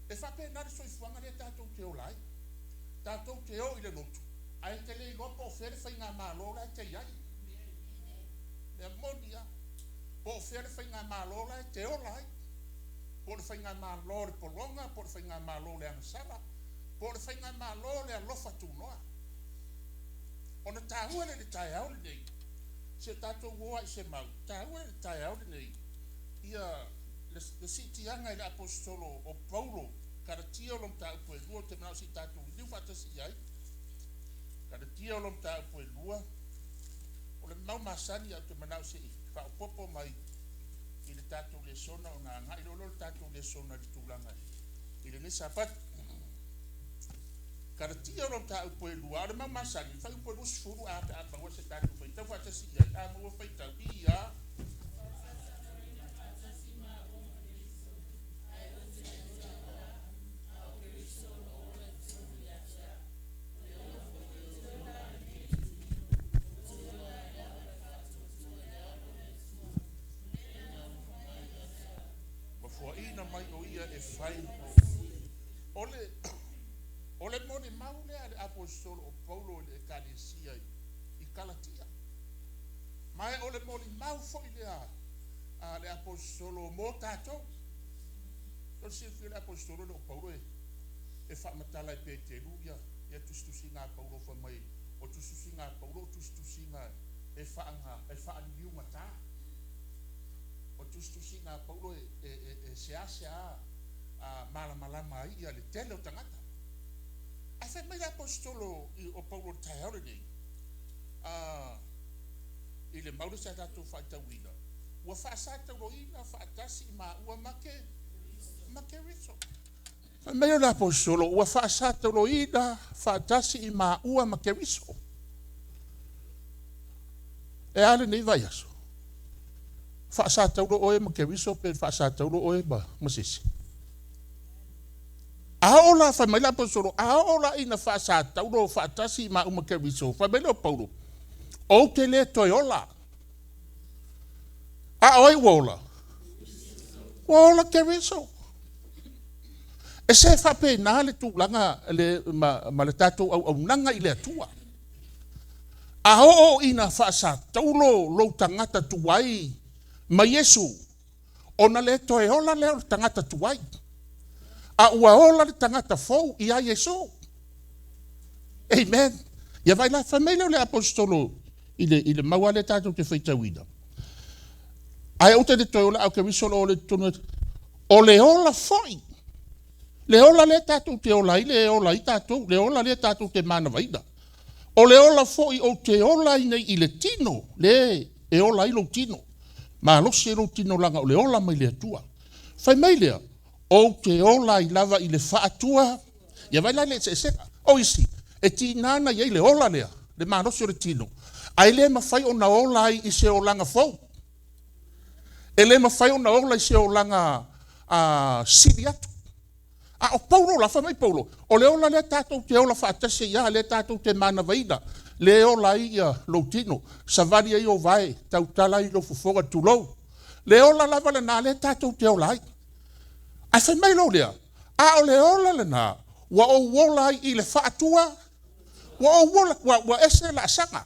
E faapena le soifuaga lea tatou te ola ai. Tatou te o i le lotu, ae e te le iloa po o fea le faigamalo la e te i ai. Mea moni lava. Po o fea le faigamalo la e te ola ai. Po o le faigamalo o le pologa, po o le faigamalo o le agasala, po o le faigamalo o le alofa tunoa. Ona taua lea i le taeao lenei, se tatou o lava i se mau, taua i le taeao lenei ia le siitiaga i le Aposetolo o Paulo, Kalatia o lo mataupu e 2, ou te manao se i tatou liliu faatasi i ai. Kalatia o lo mataupu e 2, o le mau masani ae ou te manao se i faaopoopo mai i le tatou lesona ona agai loa lea o le tatou lesona i le tulaga i lenei Sapatu. Kalatia o lo mataupu e 2, a o le mau masani, le fuaiupu e 20 a pe a maua se tatou faitau faatasi i ai, a maua faitau, ia. Ma foaina mai o ia e fai o le o le molimau lea a le Aposetolo o Paulo i le Ekalesia i Kalatia. Ma o le molimau foi lea a le Aposetolo mo tatou. O le silafia le Aposetolo lea o Paulo e faamatala e Peteru ia tusitusiga a Paulo fai mai o tusitusiga a Paulo o tusitusiga e faaliliugata. O tusitusiga a Paulo e seasea malamalama ai ia le tele o tagata. Ae fai mai le Aposetolo o Paulo i le taeao lenei, i le mau lea sa tatou faitauina, ua faasatauloina faatasi maua ma Keriso. Fai mai le Aposetolo, ua faasatauloina faatasi i maua ma Keriso. E a lenei vaiaso? Faasataulo oe ma Keriso pe faasataulo oe ma se isi? A oo la, fai mai le Aposetolo, a oo la ina faasataulo faatasi maua ma Keriso, fai mai lea o Paulo, ou te le toe ola. A o ai ua ola? Ua ola Keriso. E se faapena le tulaga le, ma le tatou auaunaga i le Atua. A oo ina faasataulo lou tagata tuai ma Iesu, ona le toe ola lea o le tagata tuai, a ua ola le tagata fou ia Iesu. Amen. Ia vai la, fai mai lea o le Aposetolo i le mau lava lea tatou te faitauina. Ae ou te le toe ola, a o Keriso o lo o le totonu, o le ola foi. Le ola lea tatou te ola ai, le ola ai tatou, le ola lea tatou te manavaina. O le ola foi ou te ola ai nei i le tino, le e ola ai lou tino. Malosi e lou tino laga o le ola mai le Atua. Fai mai lea, ou te ola ai lava i le faatua. Ia vai la le eseesega. O isi, e tiga na i ai le ola lea, le malosi o le tino, ae le mafai ona ola ai i se olaga fou. E le mafai ona ola i se olaga sili atu. A o Paulo la, fai mai Paulo, o le ola lea tatou te ola faatasi ai lava, lea tatou te manavaina, le ola ai ia lou tino, savali ai ou vae, tautala ai lou fofoga, tulou. Le ola lava lena lea tatou te ola ai. Ae fai mai loa lea, a o le ola lena, ua ou ola ai i le faatua, ua ou ola, ua ese laasaga.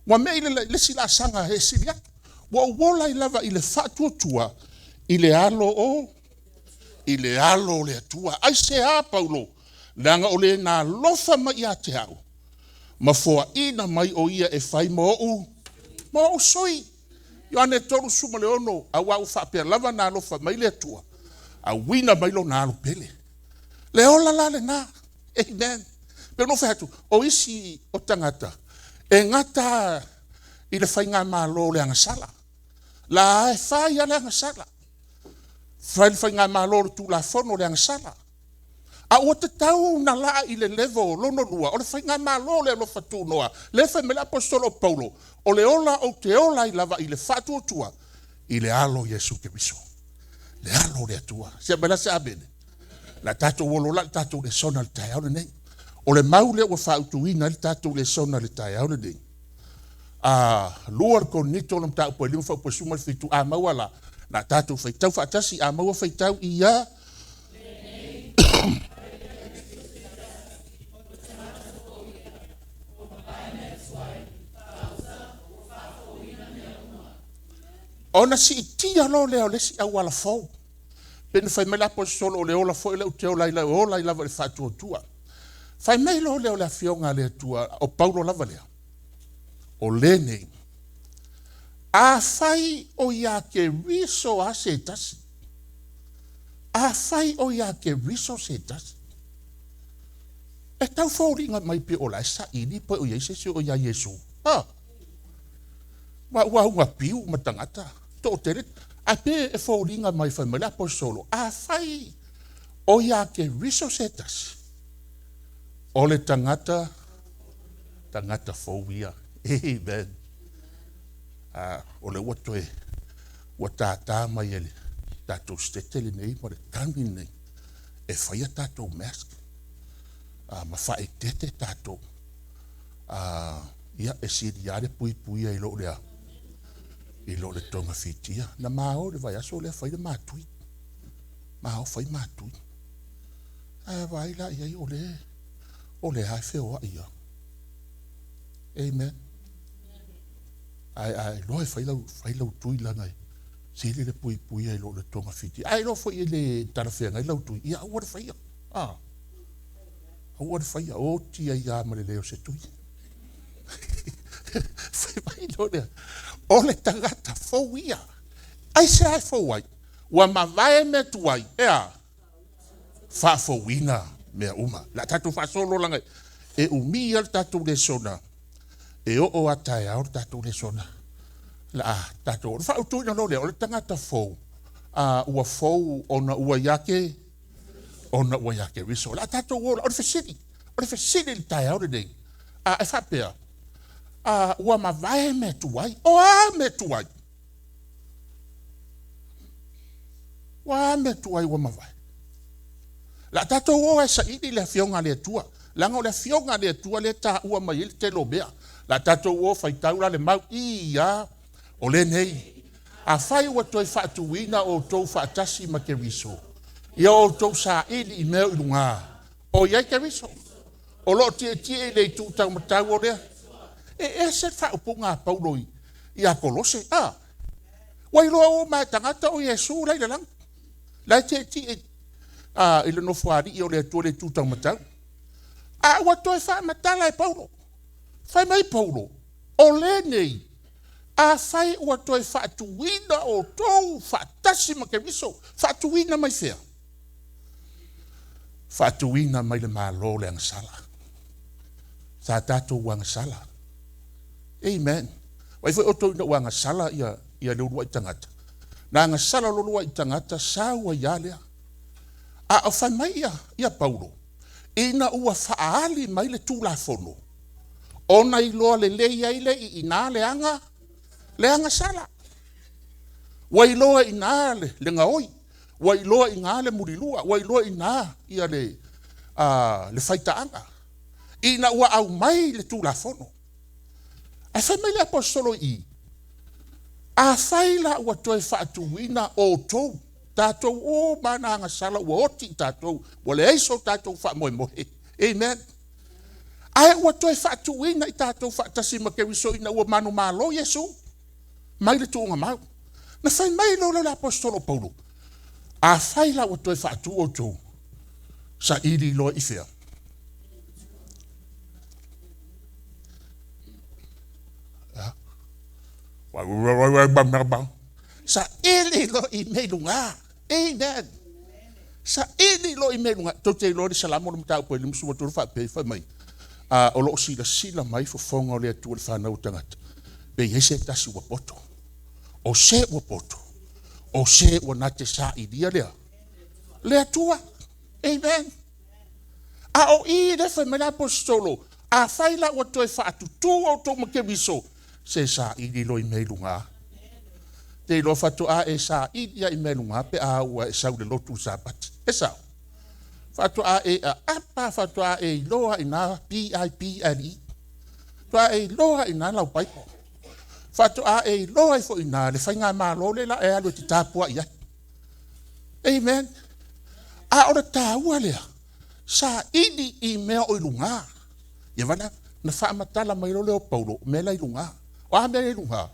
Ua mei le isi laasaga e sili atu. Ua ou ola ai lava i le faatuatua i le alo o i le alo o le Atua. Aisea Paulo? Leaga o le na alofa mai ia te au, ma foaina mai o ia e fai ma oʻu sui. Ioane 36, aua ua faapea lava na alofa mai le Atua, auina mai lona alo pele. Le ola la lena. Amen. Pe ona ou fai atu, o isi o tagata, e gata i le faigamalo o le agasala. La e fai lava le agasala. Fai le faigamalo o le Tulafono o le agasala. A ua tatau ona laa i le level lona lua, o le faigamalo o le alofa tunoa. Lea fai mai le Aposetolo o Paulo, o le ola ou te ola ai lava i le faatuatua i le alo o Iesu Keriso. Le alo o le Atua. Se mai la se amene. La tatou olo la le tatou lesona le taeao lenei. O le mau lea ua faautuina ai le tatou lesona le taeao lenei. 2 le Korinito o le mataupu e 5 fuaiupu e 17, a maua la, na tatou faitau faatasi, a maua faitau ia. Ona siitia loa lea o le isi auala fou. Pe na fai mai le Aposetolo o le ola foi lea ou te ola ai, e ola ai lava i le faatuatua. Fai mai loa lea o le Afioga a le Atua, o Paulo lava lea, o lenei, afai o ia Keriso a se tasi, afai o ia Keriso se tasi, e tau foliga mai pe o la e saili pe o i ai se isi o ia Iesu. Ha? Ua auga piu ma tagata, toatele, ae pe e foliga mai fai mai le Aposetolo, afai o ia Keriso se tasi, o le tagata, tagata fou ia. Amen. O le ua toe, ua tātā mai e le tatou setete lenei ma le taimi lenei, e faia tatou mask, ma faaeteete tatou. Ia, e sili lava le puipuia i lo le, i lo le togafitia. Na ma o le vaiaso lea fai le matui. Ma o fai matui. Ae vaai la i ai o le, o le a feoai ia. Amen. Ae, ae loa e fai lau, fai lau tui lana e sili le puipuia i lo le togafiti. Ae iloa foi e le talafeagai lau tui, ia aua le faia. Ah. Aua le faia, oti ai lava ma le leo o se tui. Fai mai loa lea, o le tagata fou ia. Aisea e fou ai? Ua mavae mea tuai, e a? Faafouina mea uma. Le a tatou faasolo laga e umi ia le tatou lesona, e oo a taeao le tatou lesona. Le a tatou, o le faautuina loa lea, o le tagata fou, ua fou ona ua ia ke, ona ua ia Keriso. O le a tatou o la, o le fesili, o le fesili i le taeao lenei, e faapea, ua mavae mea tuai, o a mea tuai? Ua a mea tuai ua mavae? O le a tatou o e saili le Afioga a le Atua, leaga o le Afioga a le Atua lea e taua mai ai le tele o mea. O le a tatou o faitau la le mau, ia, o lenei. Afai ua toe faatuina outou faatasi ma Keriso, ia outou saili i mea i luga. O i ai Keriso. O loo tietie i le itu taumatau o lea. E ese le faaupuga a Paulo ia Kolose. Ua iloa uma e tagata o Iesu la i le lagi. La e tietie i le nofoalii o le Atua le itu taumatau. A ua toe faamatala e Paulo. Fai mai Paulo, o lenei, afai ua toe faatuina outou faatasi ma Keriso, faatuina mai fea? Faatuina mai le Malo le agasala. Sa tatou agasala. Amen. Vai foi outou ina ua agasala ia, ia le uluai tagata. Na agasala lo uluai tagata sau ai lea. A o fai mai ia, ia Paulo, ina ua faaali mai le Tulafono, ona iloa lelei ai le i ina le aga, le agasala. Ua iloa ina le, le gaoi, ua iloa ina le mulilua, ua iloa ina ia le, le faitaaga. Ina ua aumai le Tulafono. Ae fai mai le Aposetolo i, afai la ua toe faatuina outou, tatou uma na agasala ua oti i tatou, ua leai so tatou faamoemoe. Amen. Ae ua toe faatuina i tatou faatasi ma Keriso ina ua manumalo Iesu mai le tuuga mau. Na fai mai loa le Aposetolo Paulo, afai la ua toe faatu outou, saili loa i fea? Saili loa i mea i luga. Amen. Saili loa i mea i luga. Tou te iloa le Salamo le mataupu e 53 faapea fai mai, o loo silasila mai fofoga o le Atua i le fanau o tagata, pe i ai se tasi ua poto. O se ua poto, o se ua na te sailia lea. Le Atua. Amen. A o i le fai mai le Aposetolo, afai la ua toe faatutu outou ma Keriso, se saili loa i mea i luga. Te iloa faatoa e saili ai i mea i luga pe a ua e sau le lotu le Sapati. E sao. Faatoa e aapa, faatoa e iloa i nā P-I-B-L-E. Faatoa e iloa i nā lau Bible. Faatoa e iloa ai foi i nā le faigamalo le la e alu e te tapuai ai. Amen. A o le taua lea, saili i mea o i luga. Ia vala, na faamatala mai loa lea o Paulo, mea la i luga. O a mea i luga?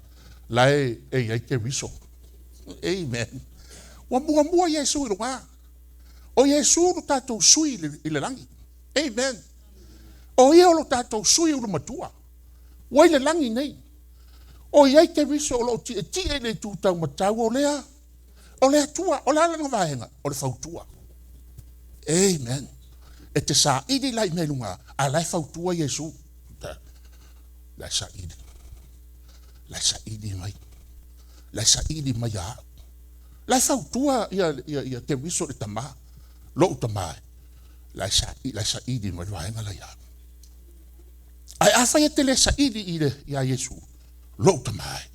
La e, e i ai Keriso. Amen. Ua muamua Iesu i luga. O Iesu lo tatou sui i le lagi. Amen. O ia o lo tatou sui ulumatua. Ua i le lagi nei. O i ai Keriso o lo o tietie i le itu taumatau o lea, o le Atua. O le a lana vaega? O le fautua. Amen. E te saili la i mea i luga, a la e fautua Iesu. La e saili. La e saili mai. La e saili mai ia au. La e fautua ia, ia, ia Keriso i le Tama. Lou Tama e. La e saili, la e saili mai le vaega la ia au. Ae afai e te le saili i le, iā Iesu, lou Tama e,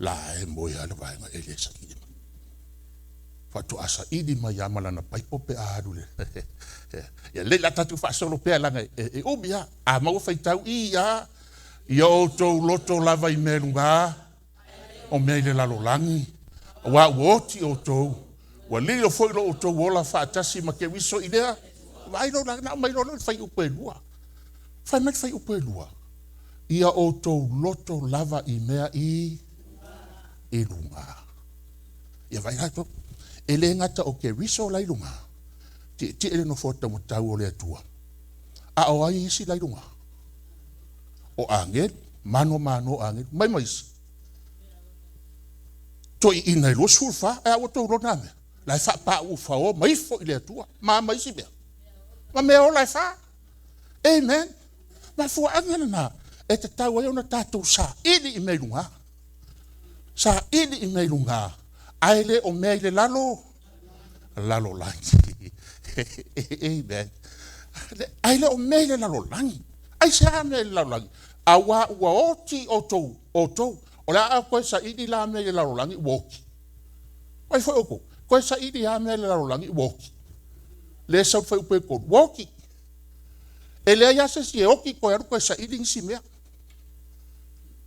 la e moe lava le vaega e le saili mai. Faatoa saili mai lava ma lana paipo pe a alu i le Ia lelei la tatou faasolo pea leaga e umi lava. A maua faitau i a ia outou loto lava i mea i luga o mea i le lalolagi, aua ua oti outou, ua lilo foi lo outou ola faatasi ma Keriso i lea. Vaai loa la, na aumai loa le fuaiupu e lua. Fai mai le fuaiupu e lua, ia outou loto lava i mea i i luga. Ia vaai la outou, e le gata o Keriso la i luga, tietie le nofoa taumatau o le Atua, a o ai isi la i luga? O agelu, mano mano o agelu, mai ma isi. Toeaiina e 24, ae a ua outou lona mea, la e faapaauu fao ma ifo i le Atua, ma ma isi mea. Ma mea ola e fa. Amen. Mafuaaga lena e tatau ai ona tatou saili i mea i luga. Saili i mea i luga, ae le o mea i le lalo, lalolagi. Amen. Ae le o mea i le lalolagi. Aisea mea i le lalolagi? Aua ua oti outou, outou. O le a koe saili la mea i le lalolagi ua oti. Ai foi outou, koe saili lava mea i le lalolagi ua oti. Le sau le fuaiupu e tolu, ua oti. E leai lava se isi e oti toe alu toe saili nisi mea.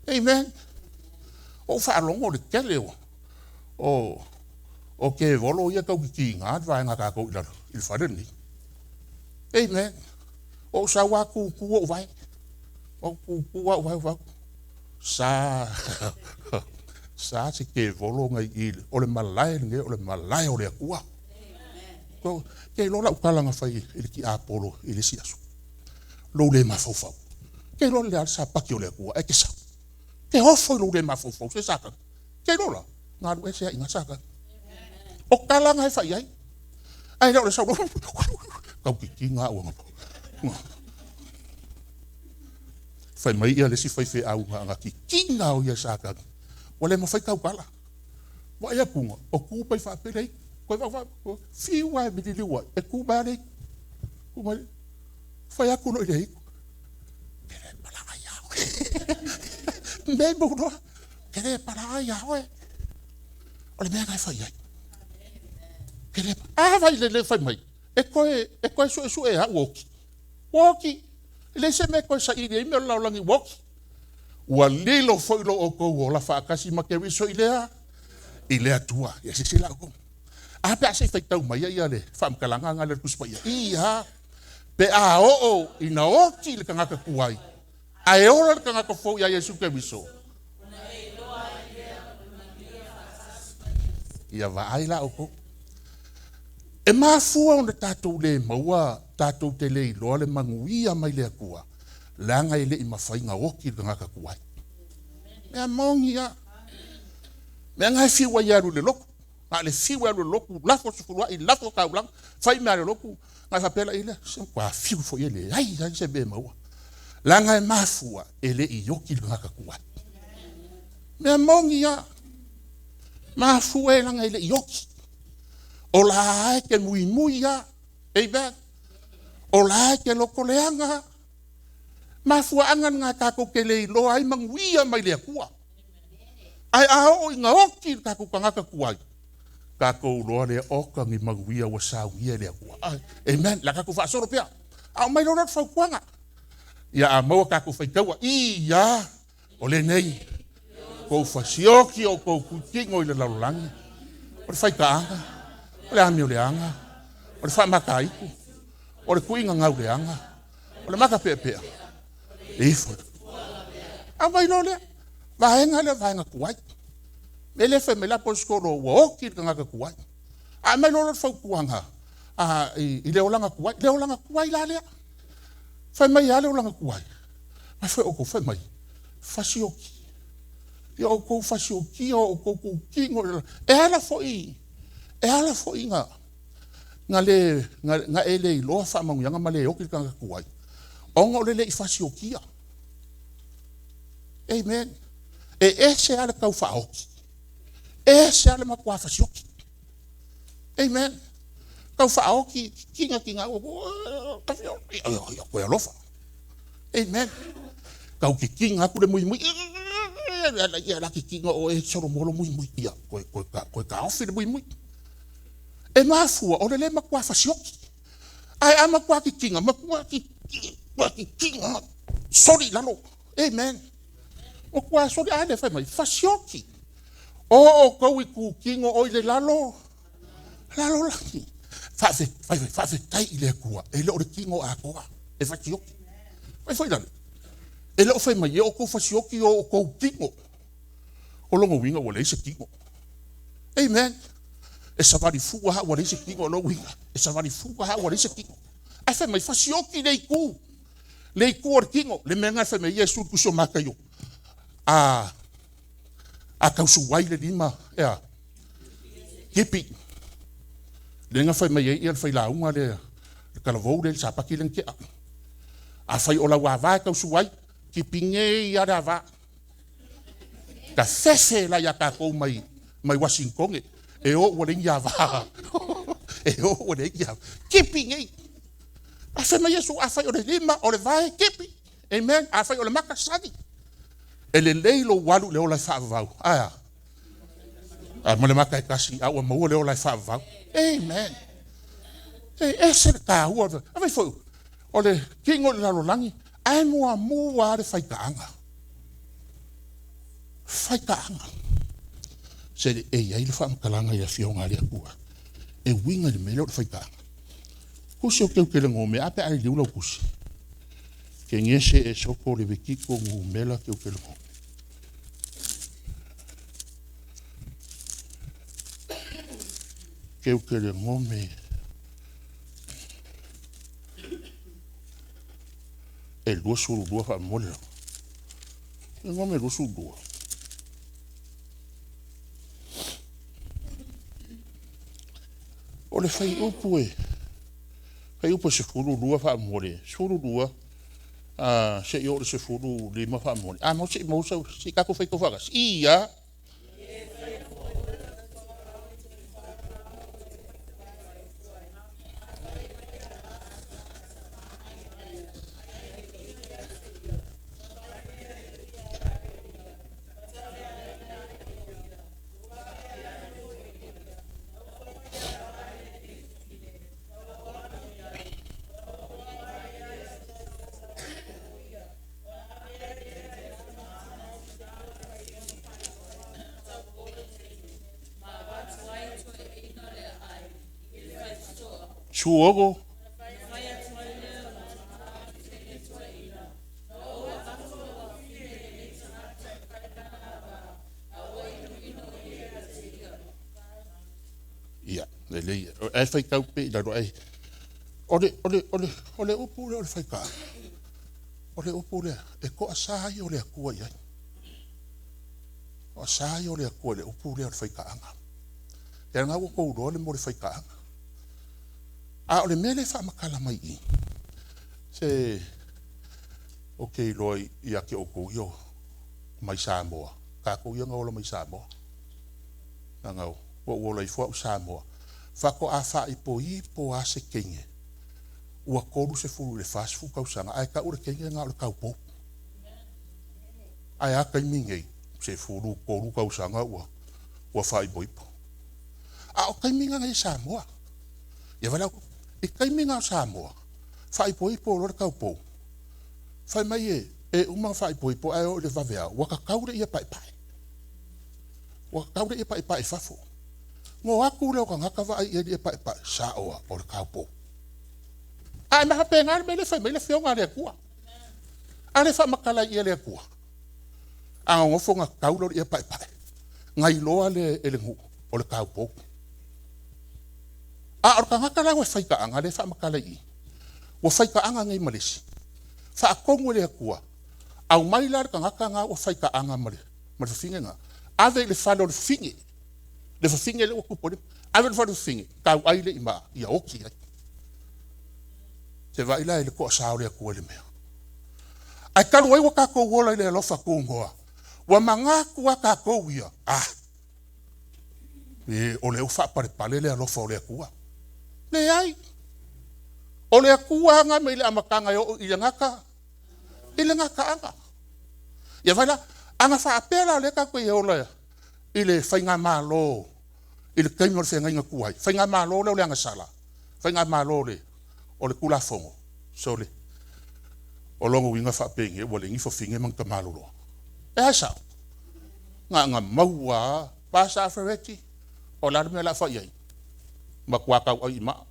Amen. Ua ou faalogo i le tele o, o, o kevolo ia tau tigiga le vaega a tatou i lalo i le fale lenei. Amen. Ua ou sau lava tutu ou vae. Ua tutu lava ou vae, ou vae. Sa, sa se kevolo na i i, o le malae lenei o le malae o le Atua. Ke iloa lau tala na fai i le tiapolo i le isi aso. Lou le mafaufau. Ke iloa le a le sapati o le Atua, ae te sau. Te ofo i lou le mafaufau, se Satani. Ke iloa la, na alu ese ai i ina Satani. O tala na e fai ai. Ae le o le sau tau tigiga au anapo. Fai mai ia le isi faifeau na na tigiga o ia e Satani. Ua le mafai tautala. Vaai atu o tu mai faapele ai. Koe vau vau, fiu lava e mililiu ai, e tu mai lava le itu. Tu mai, fai atu loa i le itu. Ke le palaa iā oe. Me mo loa, ke le palaa iā oe. O le mea na e fai ai. Ke le, a vai le le fai mai, e toe, e toe suesue e au ua oti. Ua oti. E leai se mea e toe saili ai mea o le lalolagi ua oti. Ua lilo foi lo outou ola faatasi ma Keriso i lea, i le Atua. Ia silasila outou. A pe a se i faitau mai ia le faamatalaga lena a le Tusi Paia. Ia, pe a oo ina oti le tagata tuai, ae ola le tagata fou ia Iesu Keriso. Ia vaai la outou. E mafua ona tatou le maua, tatou te le iloa le manuia mai le Atua, leaga e le i mafai ona oti le tagata tuai. Mea moni lava. Mea na e fiu ai e alu i le lotu. Na o le fiu e alu i le lotu, lafo sefuluai, lafo taulaga, fai mea a le lotu, na faapea la ia, se matua fiu foi e leai lava se mea e maua. Leaga e mafua e le i oti le tagata tuai. Mea moni lava. Mafua e leaga e le i oti. O la e te muimui lava. Amen. O la e te lotoleaga lava. Mafuaaga lena tatou te le iloa ai manuia mai le Atua. Ae a oo ina oti le tatou tagata tuai, tatou iloa lea oka ni manuia ua saunia e le Atua. Amen. Le a tatou faasolo pea. A aumai loa lea o le fautuaga. Ia a maua tatou faitaua, ia, o lenei, kou fasioki o kou tino i le lalolagi, o le faitaaga, o le amioleaga, o le faamataitu, o le tuiga gauleaga, o le makapeapea, e ifo. Aumai loa lea, vaega lea, vaega tuai. Mea lea fai mai le aposetolo ua oti le tagata tuai. A aumai loa le fautuaga i le olaga tuai, le olaga tuai la lea. Fai mai e a le olaga tuai? Fai mai outou, fai mai, fasioki. Ia outou fasiokia o outou itutino. E ala foi, e ala foi na le, na e le iloa faamanuiaga ma le oti le tagata tuai, ona o le le i fasiokia. Amen. E ese lava le tau faaoti, ese lava le matua fasioki. Amen. Tau faaoti, tiga tiga, ia koe alofa. Amen. Tau titina atu le muimui, ia la titina o e solomolo muimui, ia koe, koe, koe taofi le muimui. E mafua o le le matua fasioki. Ae a matua titina, matua titina, soli i lalo. Amen. Matua soli, a le fai mai, fasioki. O outou itutino o i le lalo, lalolagi. Faafetai i le Atua, e le o le tino atoa, e fasioki. Fai foi lale, e le o fai mai e outou fasioki o outou tino. O lona uiga ua leai se tino. Amen. E savali fua lava ua leai se tino, o lona uiga, e savali fua lava ua leai se tino. Ae fai mai, fasioki le itu, le itu o le tino. Le mea lena e fai mai ai Iesu i le tusi o Mataio, a tausu ai le lima, e a? Tipi. Lea na fai mai ai le failauga lea, le talavou lea i le sapati lea na tea. Afai o lau ava e tausu ai, tipi nei lava le ava. Ta fefe la ia tatou mai Washington, e o ua leai ni ava. E o ua leai ni ava. Tipi nei. A fai mai Iesu, afai o le lima, o le vae, tipi. Amen. Afai o le maka, sali. E lelei lou alu i le ola e faavavau. Ae a? Ma le maka e tasi, a ua maua le ola e faavavau. Amen. E ese le taua. A fai foi, o le tino i le lalolagi, ae muamua le faitaaga. Faitaaga. Se le e i ai le faamatalaga i le afioga a le Atua. E uiga i le mea lea o le faitaaga. Tusi o teutelegome, a pe a i liu lau tusi. Kenese e soko le vekiko numera teutelegome. Teutelegome e 22 faamole lau. Gome 22. O le fai upu e, fai upu e 12 faamole, 12, se i o le 15 faamole. A mo se i mo sau, se i tatou fai tau faatasi. Ia! Suogo. Ia, lelei. Ae faitau pe i lalo, ai. O le upu lea o le faitaaga. O le upu lea, e toasa ai o le Atua i ai. Toasa ai o le Atua i le upu lea o le faitaaga. Ia ngā ua kouroa le mo le faitaaga. A o le mea le faamatala mai i, se o ke iloa ia te outou ia mai Samoa. Tātou ia nga ola mai Samoa. Nga ua ola ifo au Samoa. Whako a whaipo ipo a se kenge. Ua kolu se fulu le fast fu kausanga. Ai ka ure kenge ngā o le kaupou. Ai a kai mingei. Se fulu kolu kausanga ua whaipo ipo. A o kai minga ngai Samoa. Ia wala, i kai minga o Samoa. Whaipo ipo o le kaupou. Whai mai e uma whaipo ipo ai o le vavea. Waka kaure ia pai pai. Waka kaure ia pai pai fafo. Ngo aku leo ka ngaka vai ia ia pai pai. Sa oa o le kaupou. Ai maha pe ngā me le whai mai le whionga le akua. A le wha makala ia le akua. A ngofo ngā kauro ia pai pai. Gailoa lea e le nuu o le taupou. A o le tagata la ua faitaaga lea e faamatala i i, ua faitaaga nei ma le isi, faatonu e le Atua, aumai la le tagata lena ua faitaaga ma le fafine lena, ave i le fale o le fafine, le fafine lea ua tupu ai le, ave i le fale o le fafine, tauai lea i ina ia oti ai. Se vaai la i le toasa o le Atua i le mea. Ae talu ai ua tatou ola i le alofa tunoa, ua manatu lava tatou ia, ah, e, o lea ua faapalepale le alofa o le Atua. Leai, o le Atua aga mai le amataga e oo i le gata, i le gataaga. Ia vai la, ana faapea la o lea tatou te ola i le faigamalo i le taimi o le feagaiga tuai, faigamalo lea o le agasala, faigamalo o le, o le Tulafono, sole, o lona uiga faapenei ua leai ni fafine ma ni tamaloloa. E a e sao? Na ona maua lava, Pasa Afereti, o le a le mea o le a fai i ai? Matua tauai i maa.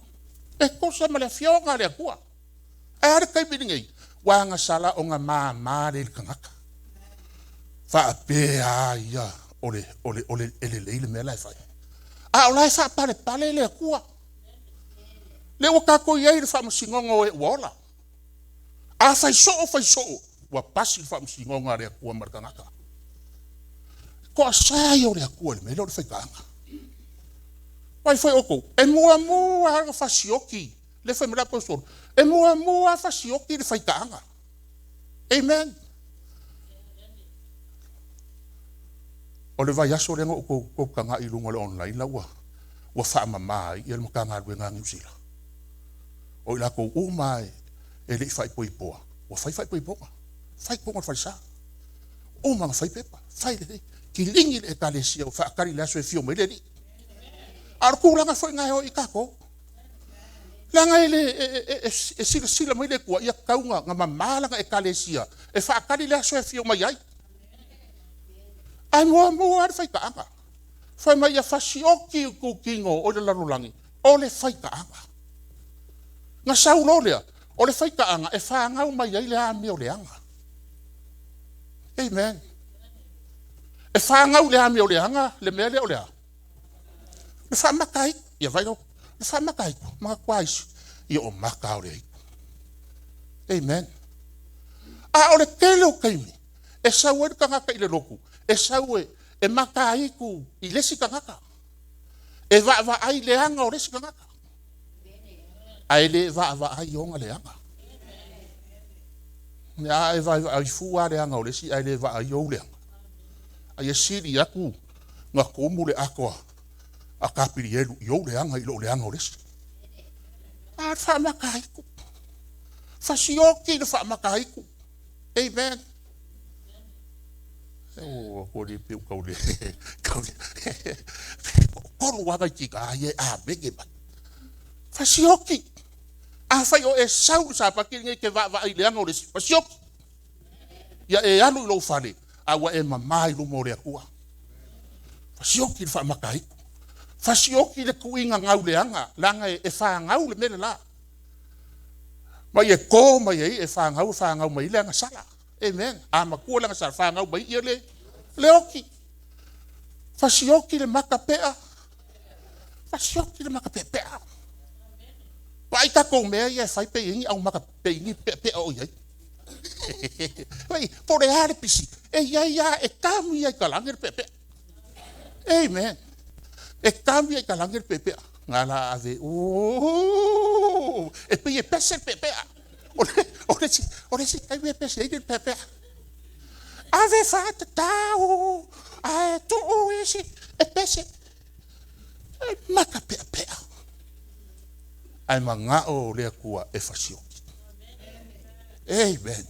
E tusa ma le Afioga a le Atua. Ae a le taimi lenei? Ua agasala ona mama lea i le tagata. Faapea a ia o le, o le, o le, e lelei le mea la e fai. A o la e faapalepale le Atua. Lea ua tatou i ai i le faamasinoga o e ua ola. A fai soo, fai soo, ua pasi le faamasinoga a le Atua ma le tagata. Toasa ia o le Atua i le mea lea o le faitaaga. Vaai foi outou, e muamua lava ona fasioti le fai mai le aposetolo, e muamua lava fasioti le faitaaga. Amen. O le vaiaso lea na ou tou tagai i luga o le online la ua ua faamama ai le Matagaluega a Niu Sila. O i latou uma e le i faaipoipoa, ua fai faaipoipoga, fai totonu o le falesa. Uma ona fai pepa, fai lelei, kiligi le Ekalesia ua faatali i le aso e afio mai ai le Alii. A o le tulaga foi lena e o i ai tatou. Leaga e le e silasila mai le Atua, ia tatau ona mama lana Ekalesia e faatali le aso e afio mai ai. Ae muamua lava le faitaaga. Fai mai ia fasioti i itutino o le lalolagi o le faitaaga. Na sau loa lea, o le faitaaga e fanau mai ai le amio leaga. Amen. E fanau i le amio leaga le mea lea o le a? Le faamata ai. Ia vai le faamata ai, manatua isi, ia o mata o le aitu. Amen. A o le tele o taimi, e sau ai le tagata i le lotu, e sau e, e mataitu i le isi tagata. E vaavaai leaga o le isi tagata. Ae le vaavaai ona leaga. A e vaavaai fua leaga o le isi ae le vaai ou leaga. A ia sili atu na tumu le ato a Kapilielu i ou leaga i lou leaga o le isi. A le faamataitu. Fasioti le faamataitu. Amen. O ko le pe kau le kau le tolu lava nai tina ia e amene mai. Fasioti. Afai o e sau i le Sapati lenei e te vaavaai i le leaga o le isi, fasioti. Ia e alu i lou fale, a ua e mama i luma o le Atua. Fasioti le faamataitu. Fasioti le tuiga gauleaga, leaga e fanau le mea le la. Mai e to mai ai e fanau, e fanau mai ai le agasala. Amen. A matua le agasala, fanau mai ia le, le oti. Fasioti le mata pea. Fasioti le mata peapea. Vaai tatou mea ia e fai pe i ai ni aumaka pe i ni peapea o i ai. Vai, po o le a le pisi, e i ai lava, e tami lava i talage le peapea. Amen. E tami lava i talage le peapea. Na la ave, e pei e pese le peapea. O le, o le, o le isi taimi e pese ai le peapea. Ave faatatau, ae tuu isi e pese. E mata peapea. Ae manao le Atua e fasioti. Amen.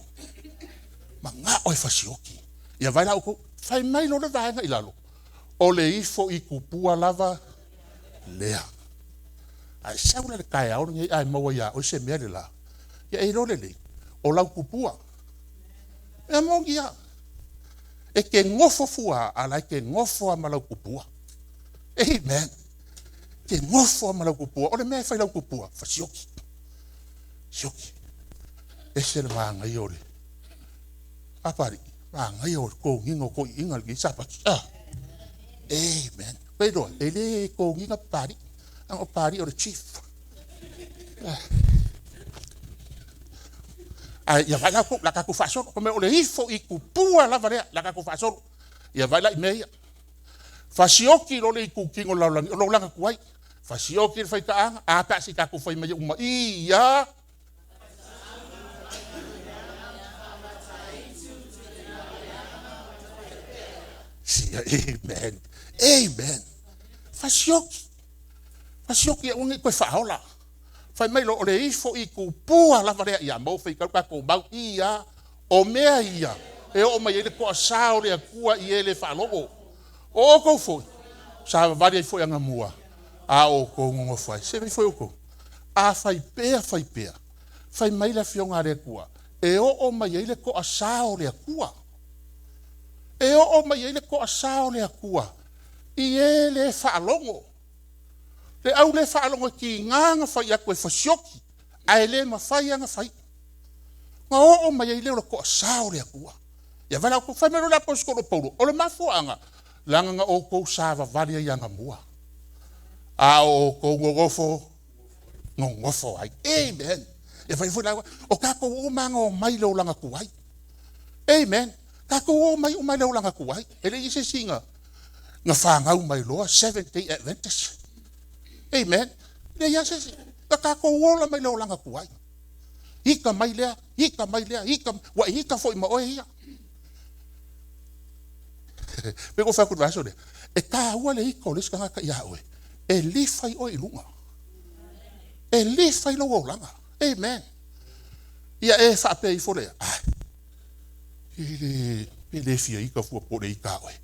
Manao e fasioti. Ia vai la outou, fai mai loa le vaega i lalo, o le ifo i tupua lava lea. Ae sau la le taeao lenei ae maua iā oe se mea le la, ia e iloa lelei, o lau tupua. Mea moni lava. E te nofo fua a la e te nofo lava ma lau tupua. Amen. Te nofo lava ma lau tupua. O le mea e fai lau tupua, fasioti. Sioki. Ese le manaia o le Papalii, manaia o le togiga o toeaiina i lenei Sapati. Ah. Amen. Pei loa, e lē togiga Papalii, leaga o Papalii o le chief. Ae ia vaai la outou, o le a tatou faasolo. Fai mai o le ifo i tupua lava lea, o le a tatou faasolo. Ia vaai la i mea ia. Fasioti loa le itutino o le lalolagi, o le olaga tuai. Fasioti le faitaaga, a pe a se i tatou fai mai uma, ia. Sia, amen, amen. Fasioti, fasioti ia aua ne i toe faaola. Fai mai loa, o le ifo i tupua lava lea, ia maua faitau le tatou mau, ia, o mea ia, e oo mai ai le toasā o le Atua i e le faalogo. O outou foi, savavali ai foi anamua, a o outou nonofo ai. Se i foi outou. A fai pea, fai pea, fai mai le Afioga a le Atua, e oo mai ai le toasā o le Atua. E oo mai ai le toasā o le Atua i e le faalogo. Le au le faalogo e tiga na fai atu e fasioti, ae le mafai ona fai. Na oo mai ai lea o le toasā o le Atua. Ia vai la outou, fai mai loa le aposetolo o Paulo, o le mafuaaga, leaga na outou savavali ai anamua, a o outou nonofo, nonofo ai. Amen. E fai foi la, o tatou uma na omai i le olaga tuai. Amen. Tatou omai uma i le olaga tuai. E leai se isi na fanau mai loa Seventh Day Adventist. Amen. E leai se isi. Na tatou ola mai le olaga tuai. Ika mai lea, ika mai lea, ika, ua e ika foi ma oe ia. Pe ko whaku vaso lea. E tāua le ika o le isi tagata ia oe. E lifa i oe i luga. E lifa i lou olaga. Amen. Ia e faapea ifo lea. Ai, pe le fia ika fua po o le ika a oe.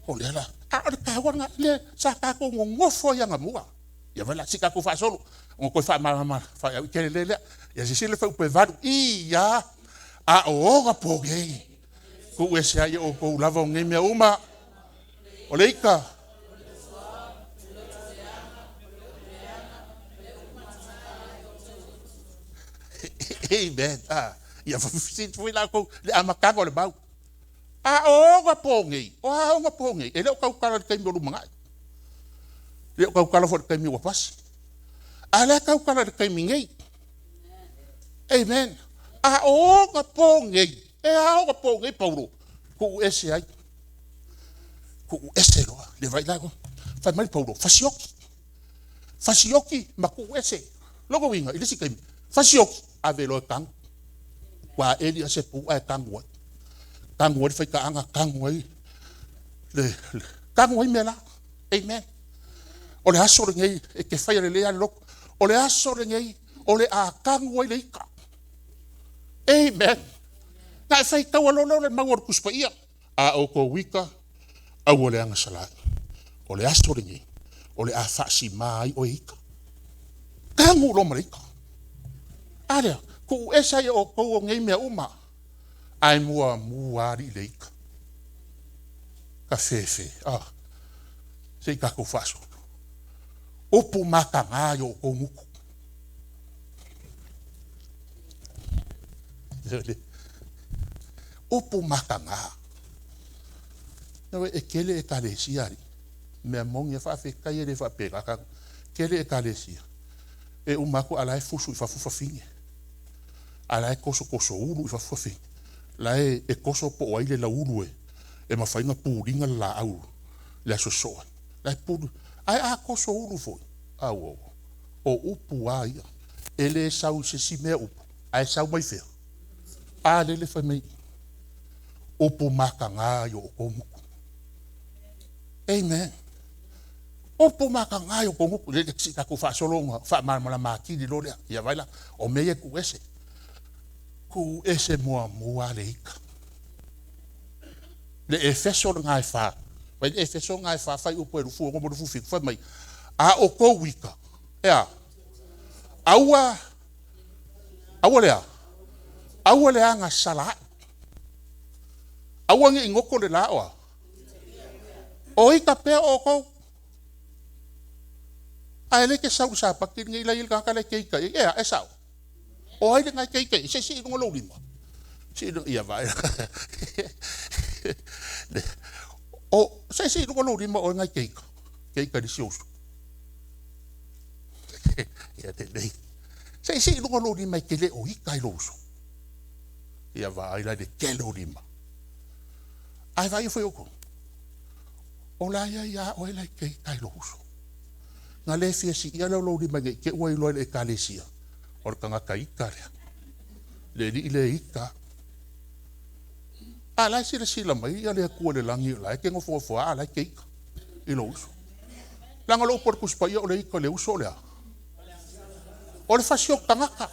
O lea la, a o le taua lena, lea sa tatou nonofo ai anamua. Ia vai la, se i tatou faasolo, ona toe faamalamalama faaiau i tele le lea. Ia silasila le fuaiupu e 8, ia, a o ona pogei, tuu ese ai e outou lava o nei mea uma, o le ika, Amen. Ah, ia fesili foi la outou le amataga o le mau. A o ona pogei, o a ona pogei, e le o tautala i le taimi o lumanai. E le o tautala foi i le taimi ua pasi. A lea tautala i le taimi nei. Amen. A o ona pogei, e a ona pogei Paulo, tuu ese ai. Tuu ese loa. Le vai la, fai mai Paulo, fasioti. Fasioti ma tuu ese. Lona uiga, i le isi taimi, fasioti, ave loa e tagu. Ua eli a se pu ae tagu ai. Tagu ai le faitaaga, tagu ai le tagu ai mea la. Amen. O le aso lenei e te faia lelei lava le loto. O le aso lenei o le a tagu ai le ika. Amen. Na e faitaua loa lea o le mau o le Tusi Paia. A outou ika, aua le agasala ai. O le aso lenei o le a faasima ai oe ika. Tagu loa ma le ika. A lea, tuu ese ai e outou o nei mea uma, ae muamua alii le ika. Ka fefe, ah, se i tatou faasolo. Upu mataga i o outou gutu. Upu mataga. E tele ekalesia alii. Mea moni e faafetai e le faapena tatou. Tele ekalesia e uma atu a la e fusu i fafo fafine. A la e tosotoso ulu i fafo fafine. La e toso po o ai le lauulu e mafai ona puliga le laau le aso sosoo ai. La e pulu. Ae a toso ulu foi, auau, o upu a ia. E le sau i se isi mea upu, ae sau mai fea? A lele fai mai, upu mataga i o outou gutu. Amen. Upu mataga i o outou gutu. Le se i tatou faasolo ona faamalamalama atili loa lea. Ia vai la, o mea ia e tuu ese. Tuu ese muamua le ika. Le Efeso lena e 4. Vai le Efeso lena e 4, fuaiupu e 26 ma 27, fai mai, a outou ika, e a? Aua, aua le a? Aua le agasala ai. Aua ne i goto le la o a? O ika pea outou. Ae le ke sau i le Sapati lenei la i ai le tagata la e te ika i ai. E a, e sao. O ai lena e te ika i ai? Se sii i luga lou lima. Sii i luga, ia vaai. O se isi i luga o lou lima oe nai ke ika, ke ika i le isi ou uso. Ia lelei. Se isi i luga o lou lima e te le o ika ai lou uso. Ia vaai la i le tele o lima. Ae vaai foi outou, o la e ia oe la e te ika ai lou uso. Na le fia siia lea o lou lima ne i te i ua iloa e le Ekalesia, o le tagata ika lea. Le alii lea e ika. A la e silasila mai le Atua i le lagi o la e te nofonofo lava a o la e te ika i lou uso. Leaga o le upu a le Tusi Paia o le ika i le uso o le a? O le fasioti tagata.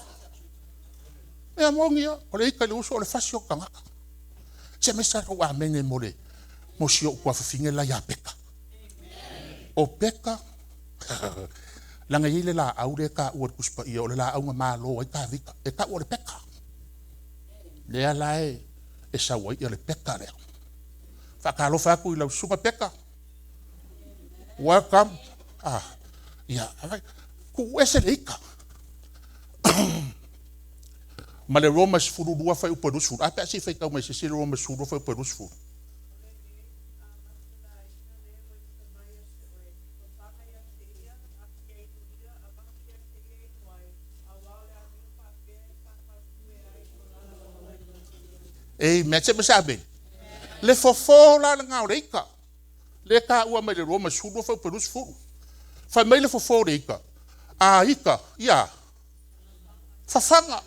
Mea moni lava, o le ika i le uso o le fasioti tagata. Se aumai se tatou amene mo le mo si ou tuafafine la ia Peka. O Peka, leaga e i ai le laau lea e taua e le Tusi Paia o le laau na malo ai Tavita, e tau o le peka. Lea la e sau ai le peka lea. Faatalofa atu i lau susuga Peka. Welcome. Ah, ia, tuu ese le ika. Ma le Roma 12 fuaiupu e 20. A pe a se i faitau mai se isi le Roma 12 fuaiupu e 20. Amen. Se ma amene. Le fofo la lena o le ika. Le taua mai le Roma 12 fuaiupu e 20. Fai mai le fofo o le ika. A ika, ia. Fafaga.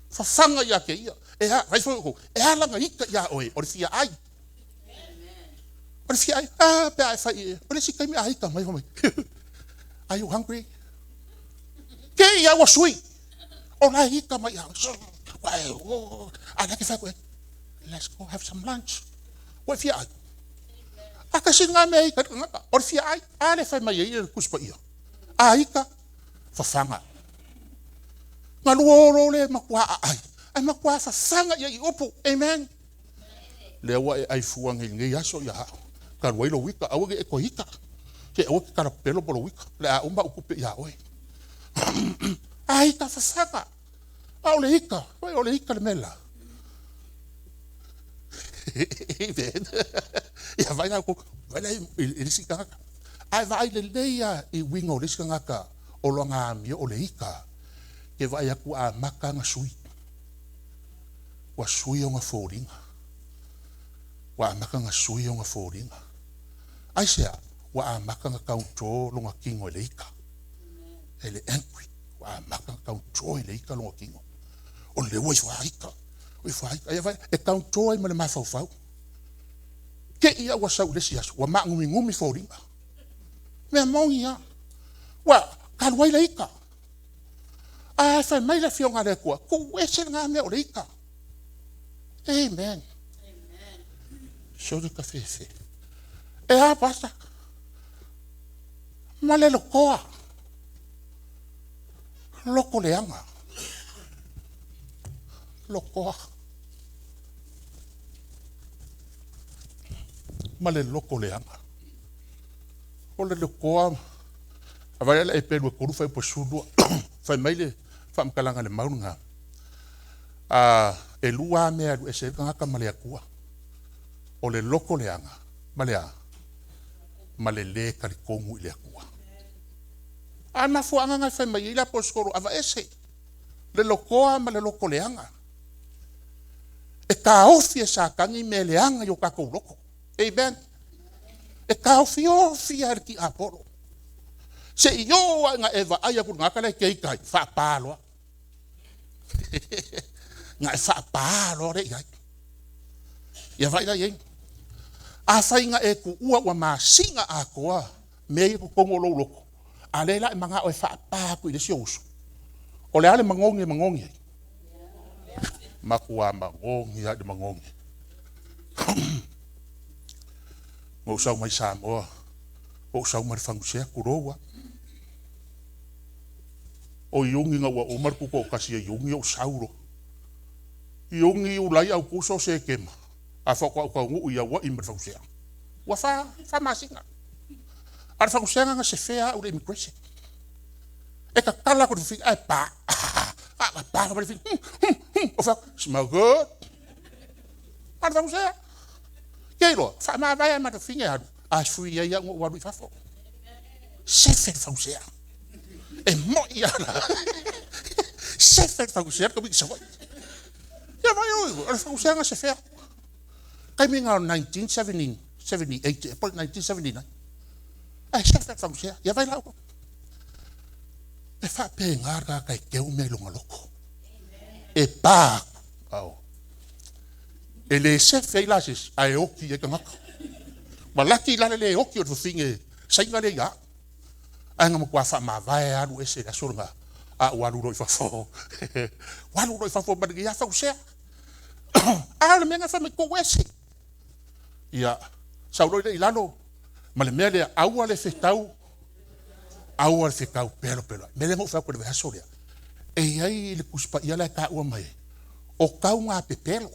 Fafaga ia te ia. E a, fai foi outou, e ala ona ika ia oe, o le fia ai. O le fia ai, a pe a e fai, o le isi taimi a ika mai, fai mai, are you hungry? Ke ia ua sui. O la e ika mai ia oe. A la e te fai atu, let's go have some lunch. Ua e fia ai. A tasi lena mea e ika ai le tagata, o le fia ai. A lea e fai mai ai le Tusi Paia. A ika, fafaga. Galua olo le matua aai, ae matua fafaga ia i upu. Amen. Lea ua e ai fua nei i lenei aso ia au. Talu ai lou ika, aua ne i e toe ika. Se aua e te talapelo ma lou ika, o le a uma au tupe ia oe. A ika fafaga. A o le ika, o le ika le mea la. Amen. Ia vaai la outou, vaai la i le isi tagata. Ae vaai lelei lava i uiga o le isi tagata o lona amio o le ika, ke vaai atu ua amata ona sui. Ua sui ona foliga. Ua amata ona sui ona foliga. Aisea? Ua amata ona control lona tino e le ika. E le angry. Ua amata ona control e le ika lona tino. O le ua ifo a ika. Ua ifo a ika. Ia vaai, e control ai ma le mafaufau. Te i a ua sau i le isi aso, ua maagumigumi foliga. Mea moni lava. Ua talu ai le ika. Ae fai mai le Afioga a le Atua, tuu ese lena mea o le ika. Amen. Soli kafefe. E a pasta? Ma le lokoa. Loko leaga. Lokoa. Ma le loko leaga. O le lokoa, a vai ala e pelu e kolu fai po sulua. Fai mai le faamatalaga le mau lena. A e lua lava mea e alu ese ai le tagata ma le Atua. O le loko leaga ma le a? Ma le lē talitonu i le Atua. A o le mafuaaga lena e fai mai ai le Aposetolo, aveese le lokoa ma le loko leaga. E taofi e Satani mea leaga i o tatou loto. Amen. E taofiofi lava e le tiapolo. Se i oo lava ina e vaai atu i le tagata la e te ita ai, faapa loa. Na e faapa loa lea i ai. Ia vaai la i ai. Afai na e tuua ua masina atoa mea ia i totonu o lou loto, a o lea la e manao e faapa atu i le isi ou uso, o le a le magogi e magogi ai? Matua magogi lava i le magogi. Na ou sau mai Samoa, ou sau ma le fagusea, tulou lava. O Iuni ina ua uma le tutoatasi ia Iuni ou sau loa. Iuni, Iulai, Aokuso, Setema, a faatoa ou taunuu i Hawaii ma le fagusea. Ua fa masina. A o le fagusega na sefea au i le immigration. E tatala atu le fafine ae pa. A pa fai mai le fafine, o fai atu, smell good. A o le fagusea. Ke iloa, faamavae a ma fafine alu, ae sui ai au na ou alu i fafo. Sefe le fausia. E moi ala. Sefe le fausia le tamaiti Savaii. Ia vai oi, o le fausiaga sefea. Taimi na o 1978 ea po o le 1979. Ae sefe le fausia. Ia vai lau. E faapena le tagata e teu mea i lona loto. E pa atu. Ao. E le sefe ai la se isi, ae oti ai tagata. Ua laki la le le oti o le fafine Saina lea ia au. Ae na matua faamavae alu ese i le aso lena, a ua alu loa i fafo. Ua alu loa i fafo ma lenei lava fausia. A o le mea na fai mai, tuu ese. Ia, sau loa lea i lalo ma le mea lea, aua le fetau, aua le fetau pelopeloai. O le mea lea na ou fai atu i le vaiaso lea, e i ai le Tusi Paia la e taua mai ai, o taugapepelo.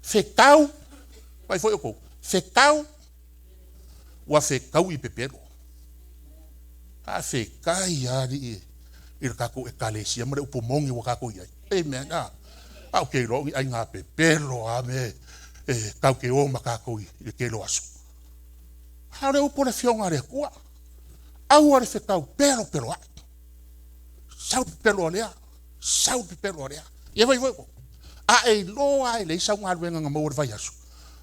Fetau, vaai foi outou, fetau, ua fetaui pepelo. Faafetai lava alii i le tatou Ekalesia ma le upu moni ua tatou i ai. Amen. A ou te iloa o ni aiga pepelo lava mea e tatou te o ma tatou i le tele o aso. A o le upu a le Afioga a le Atua, aua le fetau pelopeloai. Sau le pepelo a lea, sau le pepelo a lea. Ia fai foi, a e iloa lava e leai sau galuega na maua i le vaiaso,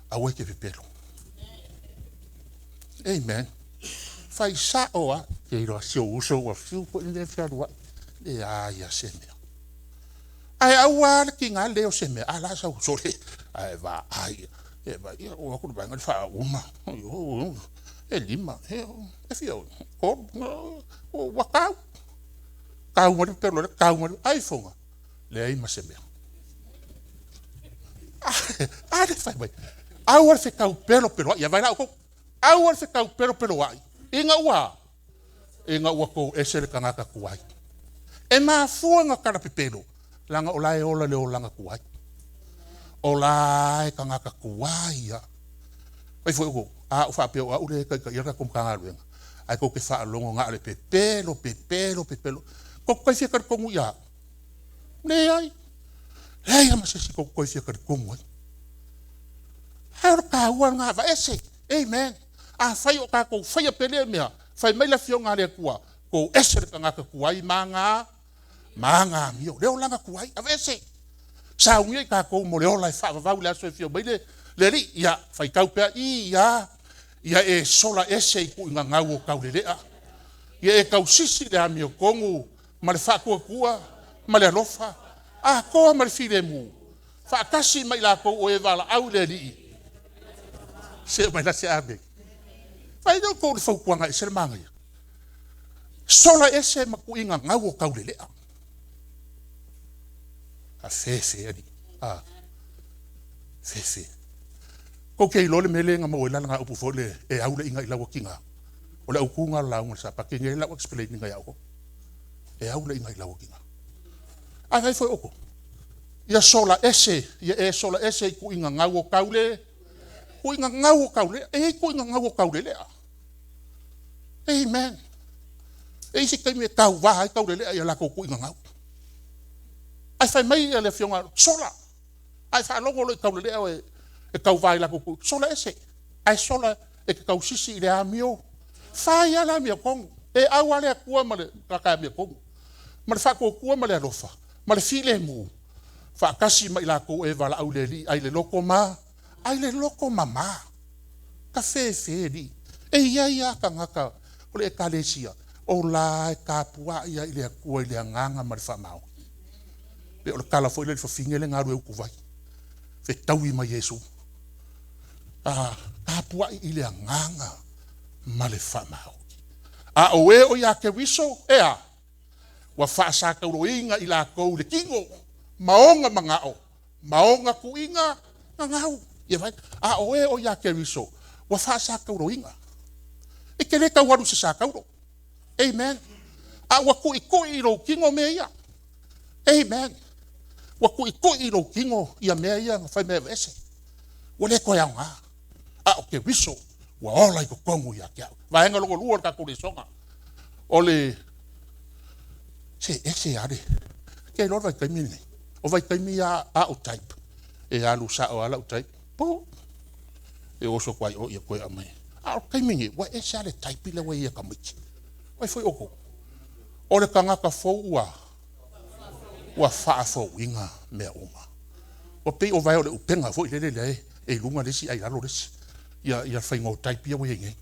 aua e te pepelo. Amen. Fai sao lava. Ke iloa si ou uso ua fiu foi le fealuai. Leai lava se mea. Ae aua le tiga le o se mea, a la sau sole, ae vaai, e vaai, ia oo atu le vaega lea faauma, e 5, e fia ea, 3, ua tau. Tau mai le pepelo lea, tau mai le, ai foga, leai ma se mea. A lea fai mai, aua le fetau pelopeloai, ia vaai la outou, aua le fetau pelopeloai, ina ua, ina ua tou ese le tagata tuai. E mafua na talapepelo, leaga o la e ola le olaga tuai. O la e tagata tuai lava. Fai foi outou, a ou faapea o au lea e taitaia le tatou Matagaluega, ae tou te faalogo na o le pepelo, pepelo, pepelo. Tou te toe fia talitonu ia au? Leai. Leai lava ma se isi tou te toe fia talitonu ai. Ae o le taua lena, aveese. Amen. Afai o tatou faia pea lea mea, fai mai le Afioga a le Atua, tou ese le tagata tuai ma aga amio. Le olaga tuai, aveese. Saunia i tatou mo le ola e faavavau i le aso e afio mai le Alii. Ia, faitau pea, ia, ia e sola ese i tuuigagau o taulelea. Ia e tausisi i le amiotonu ma le faatuatua ma le alofa, atoa ma le filemu, faatasi ma i latou o e valaau i le Alii. Se mai la se amene. Fai lea outou le fautuaga e ese le manaia. Sola ese ma tuuigagau o taulelea. A fefe alii. A fefe. Kou te iloa le mea lea na maua ai le alagaupu foi le e au le iga i lau atiga. O le autuga o le lauga o le Sapati nei lau explain-ina ia outou. E au le iga i lau atiga. Ae fai foi outou. Ia sola ese, ia e sola ese i tuuigagau o taule, tuuigagau o taulelea. E i ai tuuigagau o taulelea. Amen. E i ai se taimi e tauva ai taulelea i a latou tuuigagau. Ae fai mai le Afioga, sola. Ae faalogo loa i taulelea e tauva i latou tuuigagau, sola ese. Ae sola e te tausisi i le amio. Fai lava le amiotonu. E au lava le Atua ma le tagata amiotonu. Ma le faatuatua ma le alofa, ma le filemu, faatasi ma i latou e valaau i le Alii, ai le loto ma, ai le loto mama. Ka fefe alii. E i ai lava tagata o le Ekalesia, o la e tapuai lava i le Atua i le agaga ma le faamaoni. Pe o le tala foi lea i le fafine lea na alu e utuvai, fetaui ma Iesu. A tapuai i le agaga ma le faamaoni. A o e o ia Keriso, e a? Ua faasatauloina i latou i le tino, ma ona manao, ma ona tuuiga gagau. Ia vai. A o e o ia Keriso, ua faasatauloina. E te le tau alu i se sataulo. Amen. A ua tuitui i lou tino mea ia. Amen. Ua tuitui i lou tino ia mea ia na fai mai e aveese. Ua le toe aoga. A o Keriso ua ola i totonu ia te au. Vaega lona lua o le tatou lesona. O le se ese lava le ke iloa le vaitaimi lenei. O vaitaimi ia a o type. E alu sao lava lau type. Po. E oso atu lava i o ia toe aumai. A o le taimi lenei, ua ese lava le type lea ua i ai a tamaiti. O ai foi outou? O le tagata fou ua ua faafouina mea uma. Ua pei o vae o le upega foi lele lea e i luga le isi ae i lalo le isi. Ia ia faiga o type ia ua i ai nei.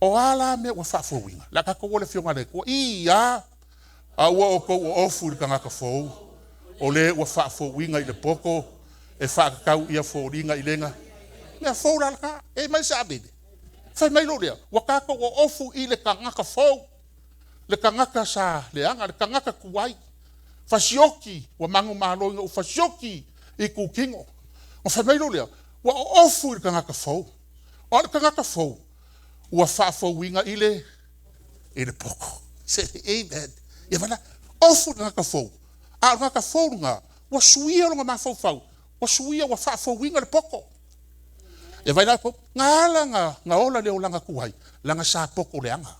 O a la mea ua faafouina? O le a tatou o i le Afioga a le Atua. Ia! A ua outou oofu i le tagata fou, o le ua faafouina i le poto e faatatau ia foliga i lega. Mea fou la lena. E mai se amene. Fai mai loa lea, ua tatou oofu i le tagata fou, le tagata sa leaga, le tagata tuai, fasioti, ua manumalo ina ua fasioti i itutino. Ona fai mai loa lea, ua oofu i le tagata fou. O le tagata fou, ua faafouina i le i le poto. Say amen. Ia vaai la, ofu le tagata fou, a o le tagata fou lena, ua suia lona mafaufau, ua suia, ua faafouina le poto. Ia vaai la outou, na ala na ola le olaga tuai, leaga sa poto leaga.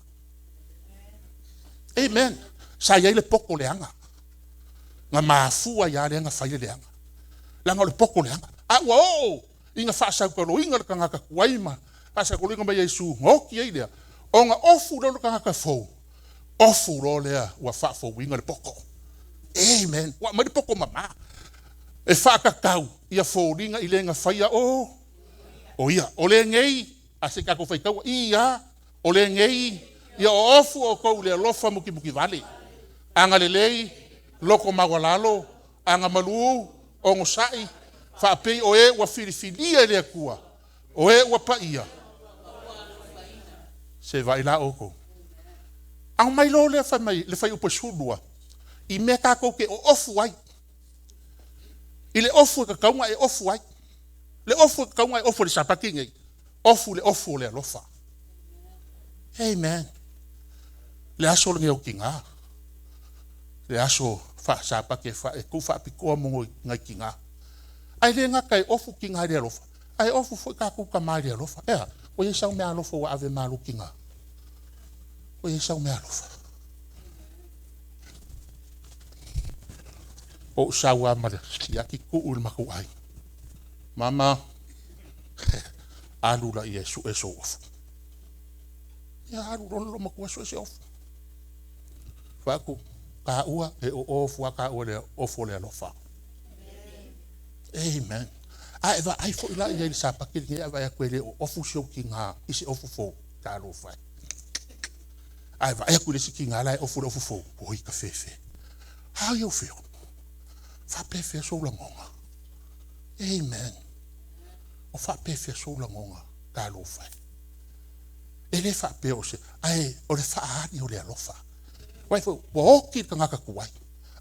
Amen. Sa i ai le poto leaga. Na mafua ai lava lea na fai le leaga. Leaga o le poto leaga. A ua oo ina faasautaloina le tagata tuai ma faasautaloina ma Iesu ona oti ai lea, ona ofu lea o le tagata fou, ofu loa lea ua faafouina le poto. Amen. Ua aumai le poto mama e faatatau ia foliga i le na faia o o ia. O lenei, a se i tatou faitaua, ia, o lenei, ia oofu outou i le alofa mutimutivale, agalelei, loto maualalo, agamalu, onosai, faapei o e ua filifilia e le Atua, o e ua paia. Se vaai la outou. Aumai loa lea fai mai le fuaiupu e 12, i mea tatou te oofu ai. I le ofu e tatau ona e ofu ai. Le ofu e tatau ona e ofu i le Sapati lenei, ofu i le ofu o le alofa. Amen. Le aso lenei o tina, le aso faa-Sapati e tuufaapitoa mo nai tina. Ae le gata e ofu tina i le alofa, ae ofu foi tatou tama i le alofa. E a? Ua i ai sau meaalofa ua ave ma lou tina? Ua i ai sau meaalofa? Ou sau lava ma le siaki tuu i le matou aiga. Mama, alu laia e sue sou ofu. Ia alu loa le loomatua sue se ofu. Fai atu, taua e o ofu lava taua i le ofu o le alofa. Amen. A e vaai foi la i ai i le Sapati lenei a e vaai atu e le o ofu si ou tina i se ofu fou, talofa e. A e vaai atu i le isi tina la e ofu i le ofu fou, oi ka fefe. A ia feo. Faapefea sou lagona. Amen. O faapefea sou lagona, talofa e. E le faapea o se, ae o le faaali o le alofa. Vaai foi, ua oti le tagata tuai.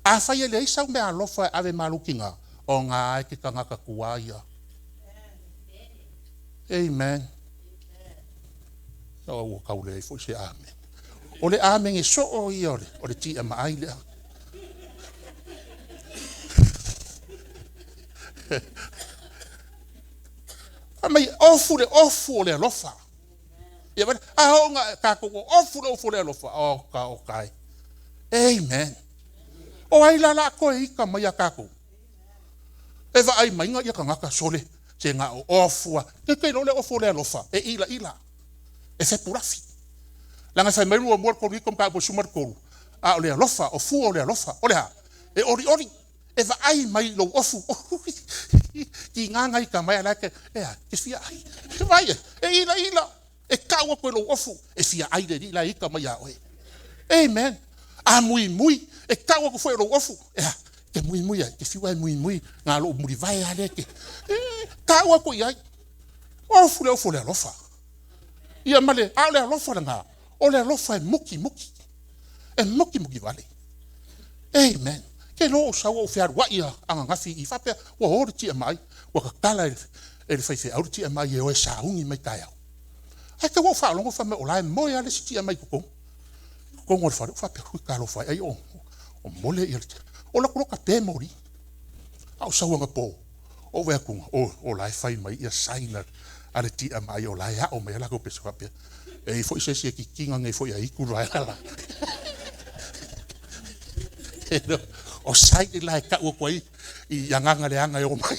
Afai e leai sau meaalofa e ave ma lou tina, o na e ke tagata tuai ia. Amen. O ua tau leai foi se amene. O le amene soo ia o le TMI lea. Fai mai, ofu le ofu o le alofa. Ia vaai, a oo ina tatou oofu le ofu o le alofa, oka oka e. Amen. O ai la o le a toe ita mai ia tatou? E vaai mai ia tagata sole, se na o ofu lava. Te te iloa le ofu o le alofa, e ilaila, e fepulafi. Leaga e fai mai 1 Korinito mataupu e 13, a o le alofa, o fua o le alofa, o le a? E olioli, e vaai mai i lou ofu, tiga na ita mai a o la e te, e a, e te fia ai. Vaai ai, e ilaila, e tau atu e lou ofu, e fia ai le alii la e ita mai ia oe. Amen. A muimui, e tau atu foi e lou ofu, e a, e te muimui ai, e te fiu lava e muimui, na o lou mulivae lava lea e te, e, tau atu i ai. Ofu le ofu o le alofa. Ia ma le, a o le alofa lena, o le alofa e mukimuki. E mukimuki vale. Amen. Ke iloa ou sau ou fealuai ananafi i faapea ua o le TMI, ua tatala e le faifeau le TMI e o e sauni mai taeao. Ae tau ua ou faalogo fai mai o la e moe lava le isi TMI i totonu. I totonu o le fale, ou faapea, ui talofa e, ai o mole ia le. O alu atu loa tape moli. A ou sau anapo, ou vaai atu, o la e fai mai ia sign a le TMI o la e ao mai a latou pese faapea. E i ai foi se isi e kikina nei foi ia itu le vaega la. O sign la e tau atu ai i agaga leaga e o mai.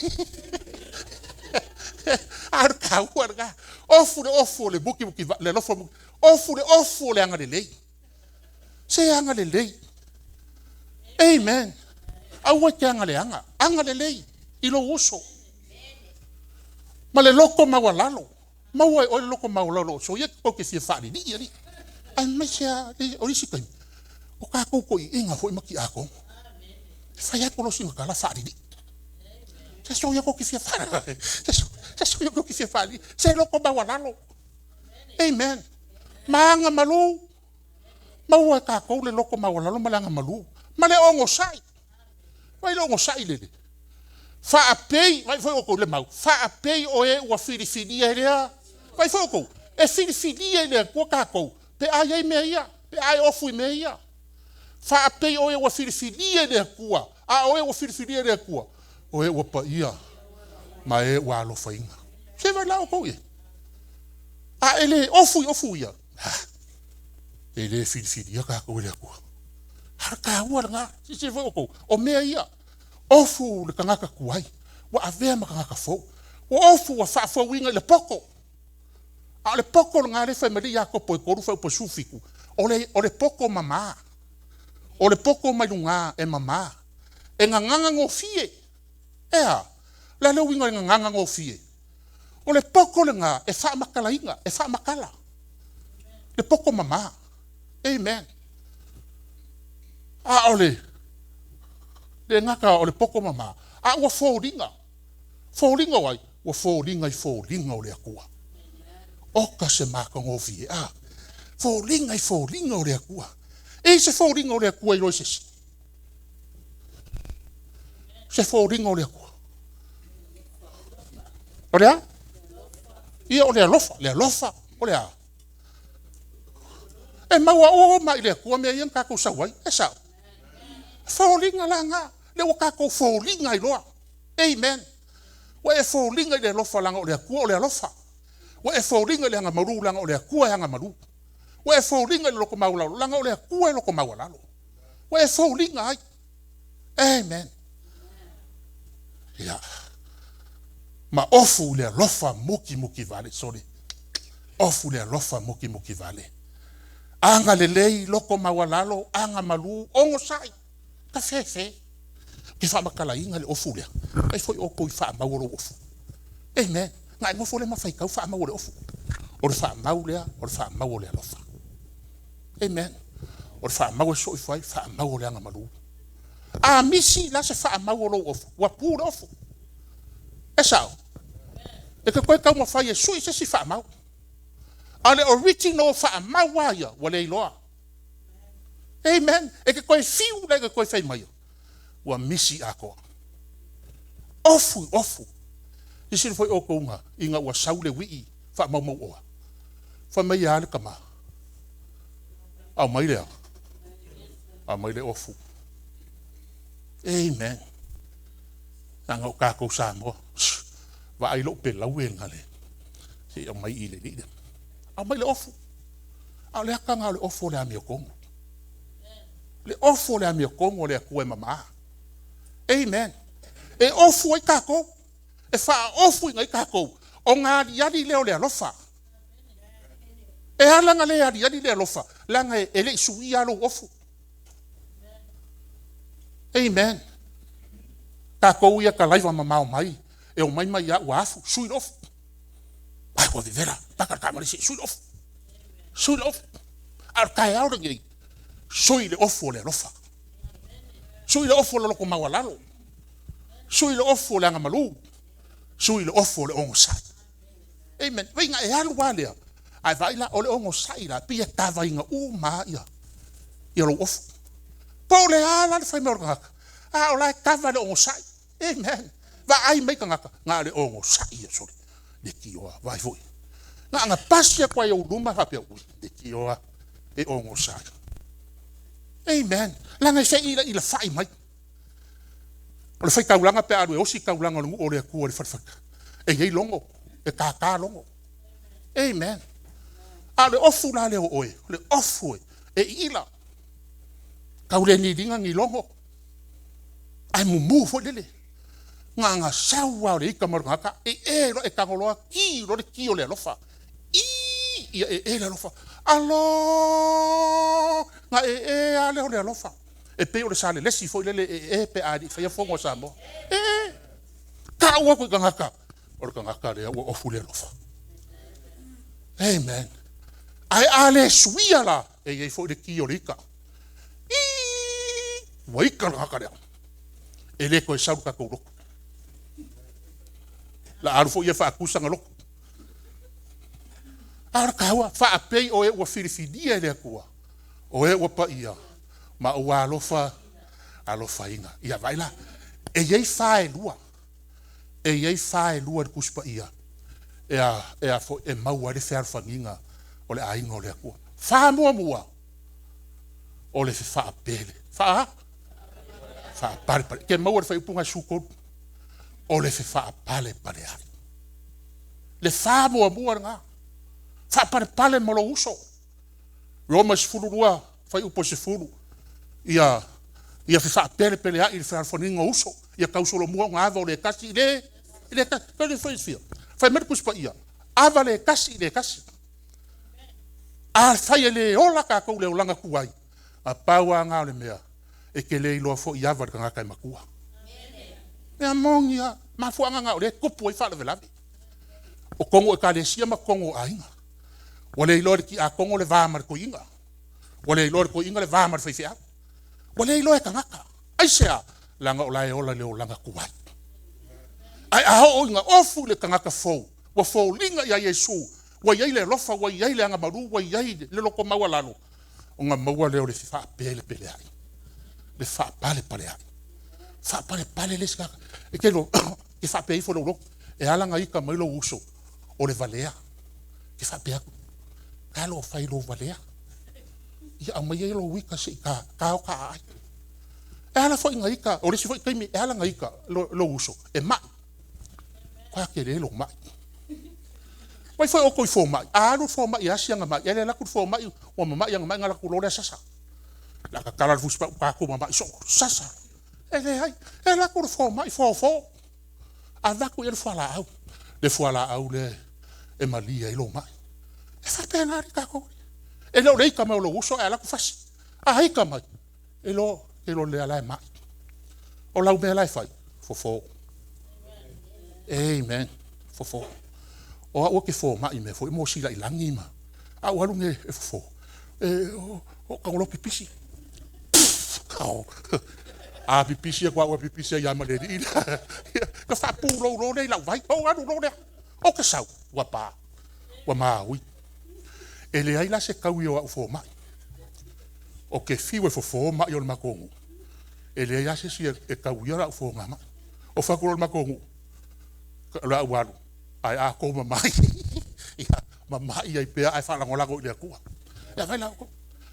Taua lena. Ofu le ofu o le mukimuki, le alofa muki. Ofu le ofu o le agalelei. Se agalelei. Amen. Aua e te agaleaga. Agalelei i lou uso. Ma le loto maualalo. Maua e oe le loto maualalo o soia tou te fia faalilii alii. Aemaise lava o isi taimi, o tatou toeaiina foi ma tiakono. E fai atu loa sina tala faalilii. Se soia tou te fia se soia tou te fia faalilii. Se loto maualalo. Amen. Ma agamalu. Maua e tatou le loto maualalo ma le agamalu. Ma le onosai. Vaai le onosai lele. Faapei, vaai foi outou i le mau, faapei o e ua filifilia e le, vaai foi outou, e filifilia e le Atua tatou, pe a i ai mea ia, pe a e ofu i mea ia. Faapei o e ua filifilia e le Atua, a o e ua filifilia e le Atua, o e ua paia ma e ua alofaina. Se vaai la outou i ai. A e le ofu i ofu ia, e le filifilia tatou e le Atua. A o le taua lena, silasila foi outou, o mea ia, ofu le tagata tuai, ua avea ma tagata fou. Ua ofu ua faafouina i le poto. A o le poto lena lea e fai mai le Iakopo e 3 fuaiupu 17, o le poto mama. O le poto mai luga e mama. E gagana gofie. E a? O le a le uiga o le gagana gofie? O le poto lena e faamatalaina, e faamatala. Le poto mama. Amen. A o le le gata o le poto mama, a ua foliga. Foliga o ai? Ua foliga i foliga o le Atua. Oka se matagofie. A foliga i foliga o le Atua. E i se foliga o le Atua i loa se isi. Se foliga o le Atua. O le a? Ia o le alofa, le alofa, o le a? E maua uma i le Atua mea ia na tatou sau ai. E sao. Foliga la na. Lea ua tatou foliga ai loa. Amen. Ua e foliga i le alofa leaga o le Atua o le alofa. Ua e foliga i le agamalu leaga o le Atua e agamalu. Ua e foliga i le loto maualalo leaga o le Atua e loto maualalo. Ua e foliga ai. Amen. Ia. Ma ofu i le alofa mukimuki vale. Sorry. Ofu i le alofa mukimuki vale. Agalelei, loto maualalo, agamalu, onosai, tafefe. Ou te faamatalaina le ofu lea. Ai foi outou i faamau o lou ofu. Amen. Na e nofo lea ma faitau faamau o le ofu. O le faamau lea, o le faamau o le alofa. Amen. O le faamau e soo ifo ai, faamau o le agamalu. A misi la se faamau o lou ofu, ua pu le ofu. E sao. E te toe taumafai e sui se isi faamau. A o le original faamau lava ia, ua le iloa. Amen. E te toe fiu la e te toe fai mai, ua misi atoa. Ofu, ofu. Silasila foi outou ina ua sau le uii faamaumauoa. Fai mai ia le tama. Aumai le a? Aumai le ofu. Amen. Leaga o tatou Samoa. Vaai lou pelau e gale. Se i aumai i le lii lea. Aumai le ofu. A o le aka lena o le ofu o le amiotonu. Le ofu o le amiotonu o le Atua e mama. Amen. E ofu ai tatou. E faaofuina ai tatou. Ona aliali lea o le alofa. E ala ona le aliali le alofa, leaga e le i suia lou ofu. Amen. Tatou ia talaiva mamao mai, e omai mai ia ua afu, sui le ofu. Ai ua vevela, paka le taavale se i sui le ofu. Sui le ofu. A o le taeao lenei, sui le ofu o le alofa. Sui le ofu o le loto maualalo. Sui le ofu o le agamalu. Sui le ofu o le onosai. Amen. Veiga e alu lava lea. Ae vaai la, o le onosai la, pei e kavaina uma lava ia lou ofu. Po o le a la le fai mai o le tagata, a o la e kava le onosai. Amen. Vaai mai tagata, na o le onosai ia sole. Le tioa, vaai foi. Na ona pasi atu ai ou luma faapea, ui, le tioa e onosai. Amen. Leaga e feilailafai mai. O le faitaulaga pe a alu e osi taulaga o le nuu o le Atua i le falefata, e i ai logo, e tātā logo. Amen. A o le ofu la lea o oe, o le ofu e iila. Tau le niliga ni logo, ae mumu foi lele. Na ona sau lava o le ika mai o le tagata, e e loa e tago loa, ki loa le ki o le alofa. Ii, ia e e le alofa. Alo! Na e e lava lea o le alofa. E pei o le salelesi foi lele e e pe a le i faia fono a Samoa. E e! Tau atu i tagata, o le tagata lea ua ofu le alofa. Amen. Ae a le suia la, e i ai foi le ki o le ika. Ii! Ua ika le tagata lea. E le toe sau le tatou lotu. La alu foi ia faatu sana lotu. A o le taua, faapei o e ua filifilia e le Atua, o e ua paia, ma ua alofa, alofaina. Ia vaai la, e i ai fa e lua, e i ai fa e lua i le Tusi Paia, e a, e a foi, e maua ai le fealofaniga o le aiga o le Atua. Fa muamua, o le fefaapele. Faa, faapalepale. E te maua le fuaiupu lena 13. O le fefaapalepaleai. Le fa muamua lena. Faapalepale ma lou uso. Roma 12, fuaiupu e 10. Ia, ia fefaapelepeleai i le fealofaniga o uso. Ia tausolomua ona ava o le tasi i le, i le tasi. Fai le fia. Fai mai le Tusi Paia, ava le tasi i le tasi. Afai e le ola tatou i le olaga tuai, na pau lava lena o le mea e te le iloa foi ava i le tagata e matua. Mea moni lava, mafuaaga na o lea e tupu ai faalavelave. O totonu o ekalesia ma totonu o aiga. Ua le iloa e le tiakono le va ma le toeaina. Ua le iloa e le toeaina le va ma le faifeau. Ua le iloa e tagata. Aisea? Leaga o la e ola i le olaga tuai. Ae a oo ina ofu le tagata fou, ua foliga ia Iesu, ua i ai le alofa, ua i ai le agamalu, ua i ai le loto maualalo, ona maua lea o le faapelepeleai, le faapalepaleai. Faapalepale le isi tagata. E te iloa, e faapea ifo i lou loto, e ala ona ika mai lou uso, o le valea. E faapea atu, talo fai lou valea. Ia aumai ia lou ika se i ta o ta aai. E ala foi na ika, o le isi foi taimi, e ala na ika lou uso, e mai. Matua tele lou mai. Vai foi outou i fomai, a alu le fomai e asi ana mai, e le alu atu le fomai, ua mamai ana mai, ona alu atu loa lea sasa. O le a tatala le fusipau, tatou mamai soo, sasa. E leai, e alu atu le fomai fofo, avatu i ai le fualaau, le fualaau lea e malie ai lou mai. E faapena alii tatou. E le o le ika mai o lou uso ae alu atu fasi. A ika mai, e iloa, e iloa lea la e mai. O lau mea la e fai, fofo. Amen. Fofo. O au ou te fomai i mea foi mo silailagi ma a ou alu nei e fofo, e, o, o tago loa pipisi. A pipisi atu au e pipisi ai lava ma le alii lea. Ka faapulou loa lea i lau vai, ou alu loa lea. Ou te sau, ua pa, ua maui. E leai la se taui o au fomai. Ou te fiu e fofo mai o le matou nuu, e leai lava se isi e tauia lau fogamai. O fai atu loa le matou nuu, o le a ou alu, ae a outou mamai, ia mamai ai pea ae faalagolago i le Atua. Ia vaai la outou,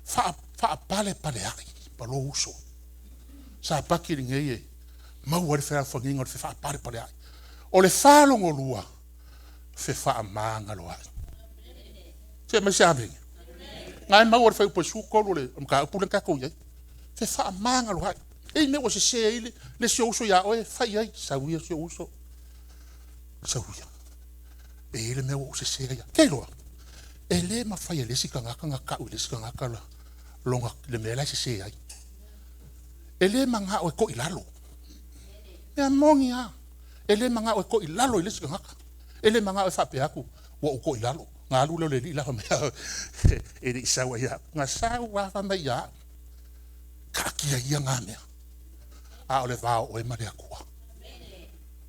faapalepaleai ma lou uso. Sapati lenei e maua ai le fealofaniga o le fefaapalepaleai. O le fa lona lua, fefaamagaloai. Se aumai se amene. Na e maua le fuaiupu 13 o le mataupu lea na tatou i ai. Fefaamagaloai. E i ai mea ua sese ai le isi ou uso ia oe, fai i ai, sau ia si ou uso. Sau ia. E i ai le mea ua ou sese ai. Te iloa, e le mafai e le isi tagata ona tau i le isi tagata lona, le mea la e sese ai. E le manao e toilalo. Mea moni lava. E le manao e toilalo i le isi tagata. E le manao e faapea atu, ua ou toilalo. Na alu lea o le alii la fai mai, e le i sau ai ia au. Na sau lava fai mai ia au. Taatia ia na mea. A o le va o oe ma le Atua.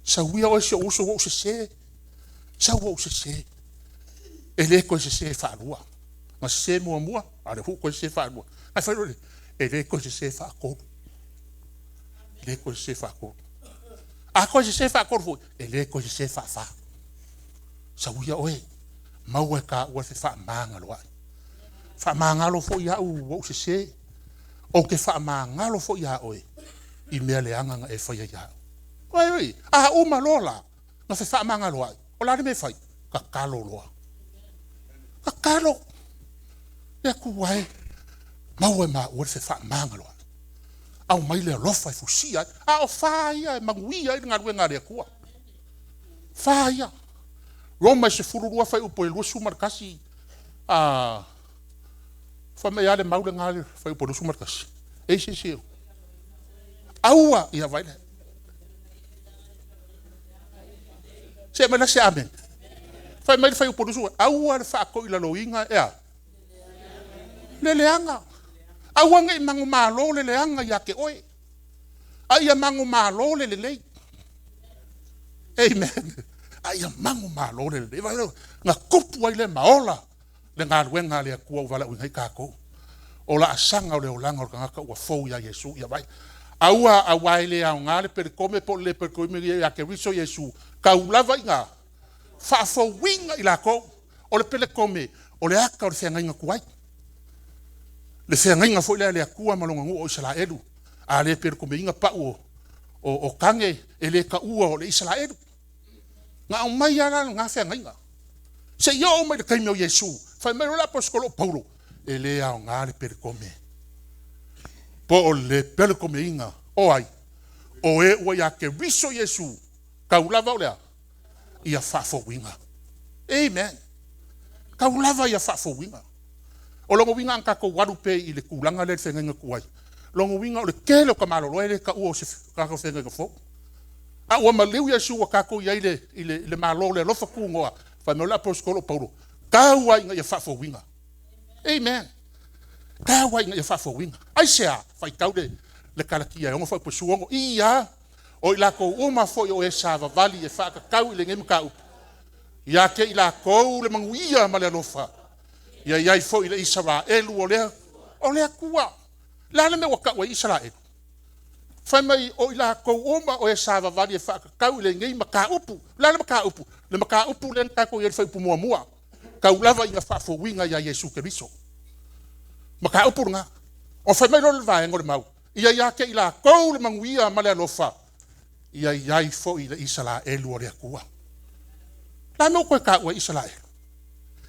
Sau ia oe si ou uso ua ou sese. Sau ua ou sese. E le toe sese faalua. Na sese muamua, a o lea foi ua toe sese faalua. Ae fai loa le, e le toe sese faatolu. E le toe sese faatolu. A toe sese faatolu foi, e le toe sese faafa. Sau ia oe, maua e taua le fefaamagaloai. Faamagalo foi au ua ou sese. Ou te faamagalo foi iā oe i mea leaga na e faia ia au. Oi, oi, a uma loa la na fefaamagaloai, o le a le mea e fai? Tatalo loa. Tatalo. Le Atua e, maua e maua le fefaamagaloai. Aumai le alofa e fusia ai. A o fa ia e manuia ai le galuega a le Atua. Fa ia. Roma e 12 fuaiupu e 21, fai mai lava le mau lena le fuaiupu 21. E i se isi e aua, ia vai le. Se mai la se amen. Fai mai le fuaiupu 20, aua le faatoilaloina e a? Le leaga. Aua ne i manumalo le leaga ia te oe, a ia manumalo le lelei. Amen. A ia manumalo le lelei. Vai na tupu ai le maola le galuega a le Atua ua valaauina ai tatou. O laasaga o le olaga o le tagata ua fou ia Iesu. Ia vai. Aua, aua e le aoga le pelikome po o le le pelikome ia Keriso Iesu, tau lava ina faafouina i latou. O le pelekome, o le ata o le feagaiga tuai. Le feagaiga foi lea a le Atua ma lona nuu o Isaraelu. A le pelekomeina pau o tane, e le taua o le Isaraelu. Na aumai lava la lena feagaiga. Seia oo mai le taimi o Iesu, fai mai loa le aposetolo o Paulo, e le aoga le pelekome. Po o le pelekomeina o ai? O e ua ia Keriso Iesu, tau lava o lea, ia faafouina. Amen. Tau lava ia faafouina. O lona uiga a na tatou alu pea i le tulaga lea i le feagaiga tuai, lona uiga o le tele o tamaloloa e le taua o se tagata feagaiga fou. A ua maliu Iesu ua tatou i ai i le Malo o le alofa tunoa, fai mai le aposetolo o Paulo, tau lava ina ia faafouina. Amen. Tau lava ina ia faafouina. Aisea? Faitau le Kalatia e 6 fuaiupu 16. Ia, o i latou uma foi o e savavali e faatatau i lenei mataupu, ia te i latou le manuia ma le alofa, ia i ai foi le Isaraelu o le Atua. Le a le mea ua tau ai Isaraelu? Fai mai o i latou uma o e savavali e faatatau i lenei mataupu. Le a le mataupu? Le mataupu lea na tatou i ai i le fuaiupu muamua. Tau lava ina faafouina ia Iesu Keriso. Mataupu lena. O fai mai loa le vaega o le mau, ia ia te i latou le manuia ma le alofa, ia i ai foi le Isaraelu o le Atua. La mea ua toe taua ai Isaraelu?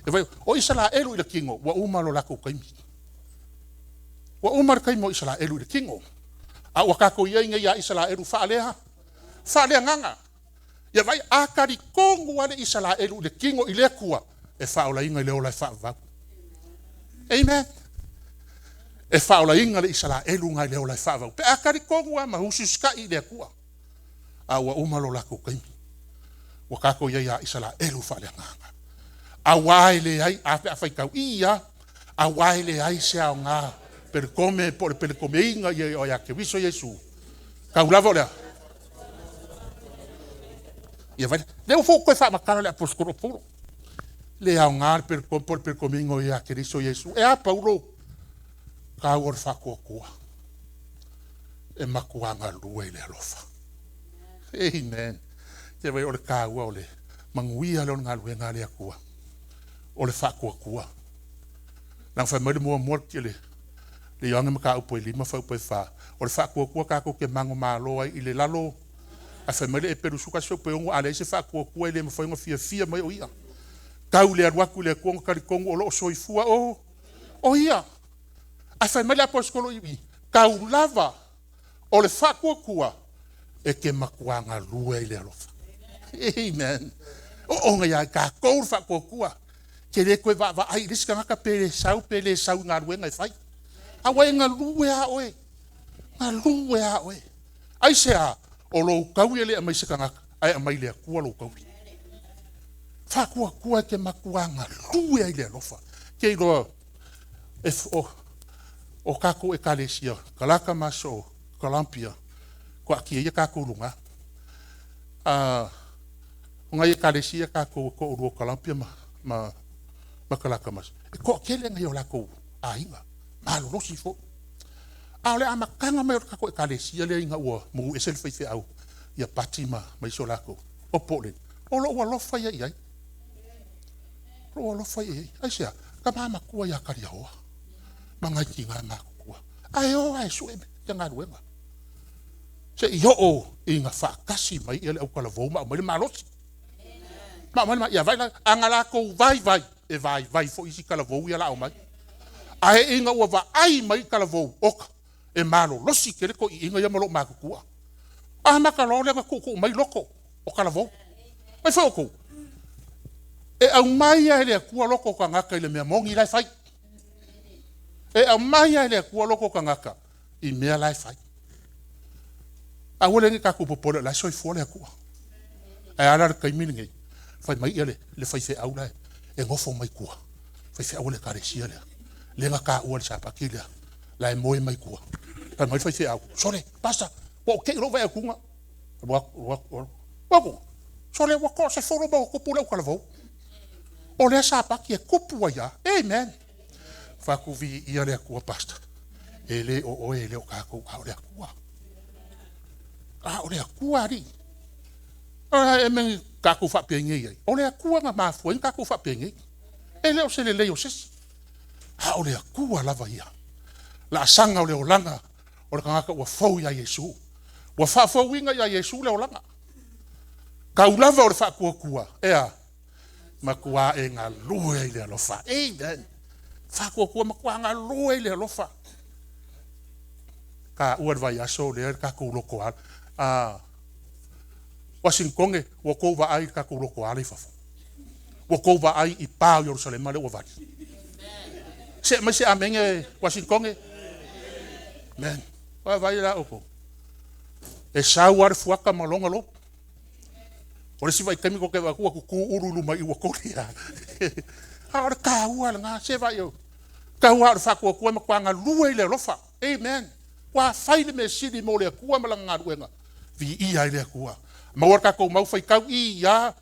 E vai, o Isaraelu i le tino, ua uma lo latou taimi. Ua uma le taimi o Isaraelu i le tino. A ua tatou i ai nei ia Isaraelu faaleagaga. Ia vai, a talitonu lava le Isaraelu i le tino i le Atua, e faaolaina i le ola e faavavau. Amen. E faaolaina le Isaraelu nai le ola e faavavau. Pe a talitonu lava ma usiusitai i le Atua. A ua uma lo latou taimi. Ua tatou i ai ia Isaraelu faaleagaga. Aua e leai, a pe a faitau ia, aua e leai se aoga pelikome po o le pelikomeiga ia o ia Keriso Iesu. Tau lava o lea. Ia vai, lea ua foi toe faamatala le aposetolo o Paulo. Le aoga le pelikome po o le pelikomeiga o ia Keriso Iesu. E a Paulo, tau o le faatuatua. E matua galue i le alofa. Amen. Te vai o le taua o le manuia lea o le galuega a le Atua. O le faatuatua. Leaga fai mai le muamua le Ioane mataupu e 5 fuaiupu e 4. O le faatuatua tatou te manumalo ai i le lalo. Ae fai mai le Eperusu 1 fuaiupu e 6, a leai se faatuatua e le mafai ona fiafia mai o ia. Tau le alu atu i le Atua ona talitonu o lo o soifua o ia. Ae fai mai le aposetolo i, tau lava o le faatuatua e te matua galue ai le alofa. Amen. O ona ia tatou le faatuatua. Ke le koe vaavaai i le isi tagata pe le sau, pe le sau i galuega e fai. Aua e galue a oe. Galue a oe. Aisea, o lou taui e le aumai se tagata, ae aumai le Atua lou taui. Faatuatua e te matua galue ai le alofa. Ke iloa, o tatou ekalesia, Kalaka ma so Kalampia, ko akia ia tatou lunga. O ngai ekalesia tatou ko urua Kalampia ma Kalaka mas. E ko kele ngai o lakou aiga, malolosi fo. A o le amataga mai o le tatou ekalesia lea ina ua mu ese le faifeau ia Pati ma isi o lakou. O Portland. O lou alofa ia i ai. O lou alofa ia i ai. Aisea, ka mamatua ia Kariaoa. Ma ngai ki ngā mākukua. Ae o ae sue me te galuega. Se i oo i ngā whaakasi mai ia le aukalavou ma au mai le malosi. Ma au mai le ia vai la, anga lakou vai vai, e vai vai fo isi kalavou ia la au mai. Ae inga ua vaai mai kalavou, oka, E malolosi tele toeaiina ia ma loo matutua. Amata loa lea ona tuutuu mai loto o talavou. Mai foi outou. E aumai lava e le Atua loto o tagata i le mea moni la e fai. E aumai lava e le Atua loto o tagata i mea la e fai. Aua laia ne i tatou popole o la e soifua le Atua. Ae a la le taimi lenei, fai mai le faifeau la e nofo mai tua, faifeau a le ekalesia lea, lea na taua i le Sapati lea, la e moe mai tua. Fai mai le faifeau, sole, pasta, ua ou te i loa ou vaai atu, alu atu, alu atu, alu atu. Sole ua 30+ le autalavou. O lea Sapati e tupu ai lava. Amen. Fai atu, viia le Atua, pastor. E le o oe, e le o tatou, a o le Atua. A o le Atua alii. E mea tatou faapenei ai, o le Atua na mafua ai ona tatou faapenei. E le o se lelei o se isi, a o le Atua lava ia. Laasaga o le olaga o le tagata ua fou ia Iesu. Ua faafouina ia Iesu le olaga. Tau lava o le faatuatua, e a? Matua e galue i le alofa. Amen. Faatuatua matua galue i le alofa. Taua le vaiaso lea le tatou loto ala. Uasinitone, ua tou vaai i le tatou lotoa i fafo. Ua tou vaai i pa o Ierusalema lea ua vali. Se mai se amene Uasinitone. Amen. Vaai la outou. E sau lava le fuata ma lona lou. O le isi vaitaimi tou te vaai atu ua tutu ulu i luma i i ua toli lava. A o le taua lena, se vaai o. Tau lava o le faatuatua e matua galue i le alofa. Amen. Ua fai le mea sili mo le Atua ma lana galuega. Viia ai le Atua. Maua le tatou mau faitau i ia.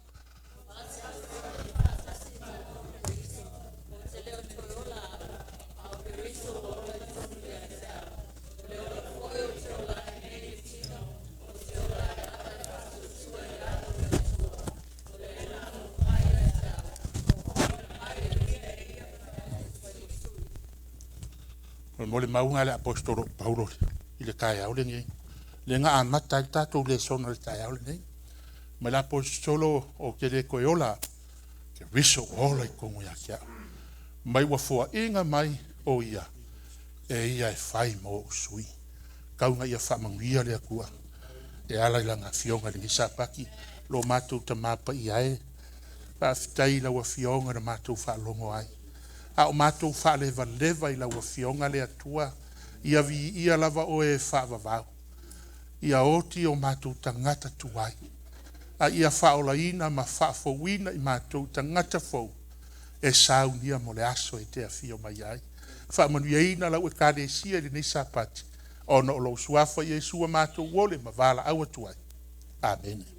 O le molimau lena a le Aposetolo o Paulo i le taeao lenei, lea na amata ai le tatou lesona i le taeao lenei. Mai le Aposetolo, ou te le toe ola au, Keriso ua ola i totonu ia te au. Mai ua foaina mai o ia, e ia e fai mo ou sui. Tau ina ia faamanuia le Atua e ala i lana afioga i lenei Sapati, lo matou Tama Paia e, faafetai i lau afioga na matou faalogo ai. A o matou faalevaleva i lau afioga le Atua, ia viia lava oe e faavavau. Ia oti o matou tagata tuai, a ia faaolaina ma faafouina i matou tagata fou, e saunia mo le aso e te afio mai ai. Faamanuiaina lau ekalesia i lenei Sapati, ona o lou suafa Iesu ua matou ole ma valaau atu ai. Amene.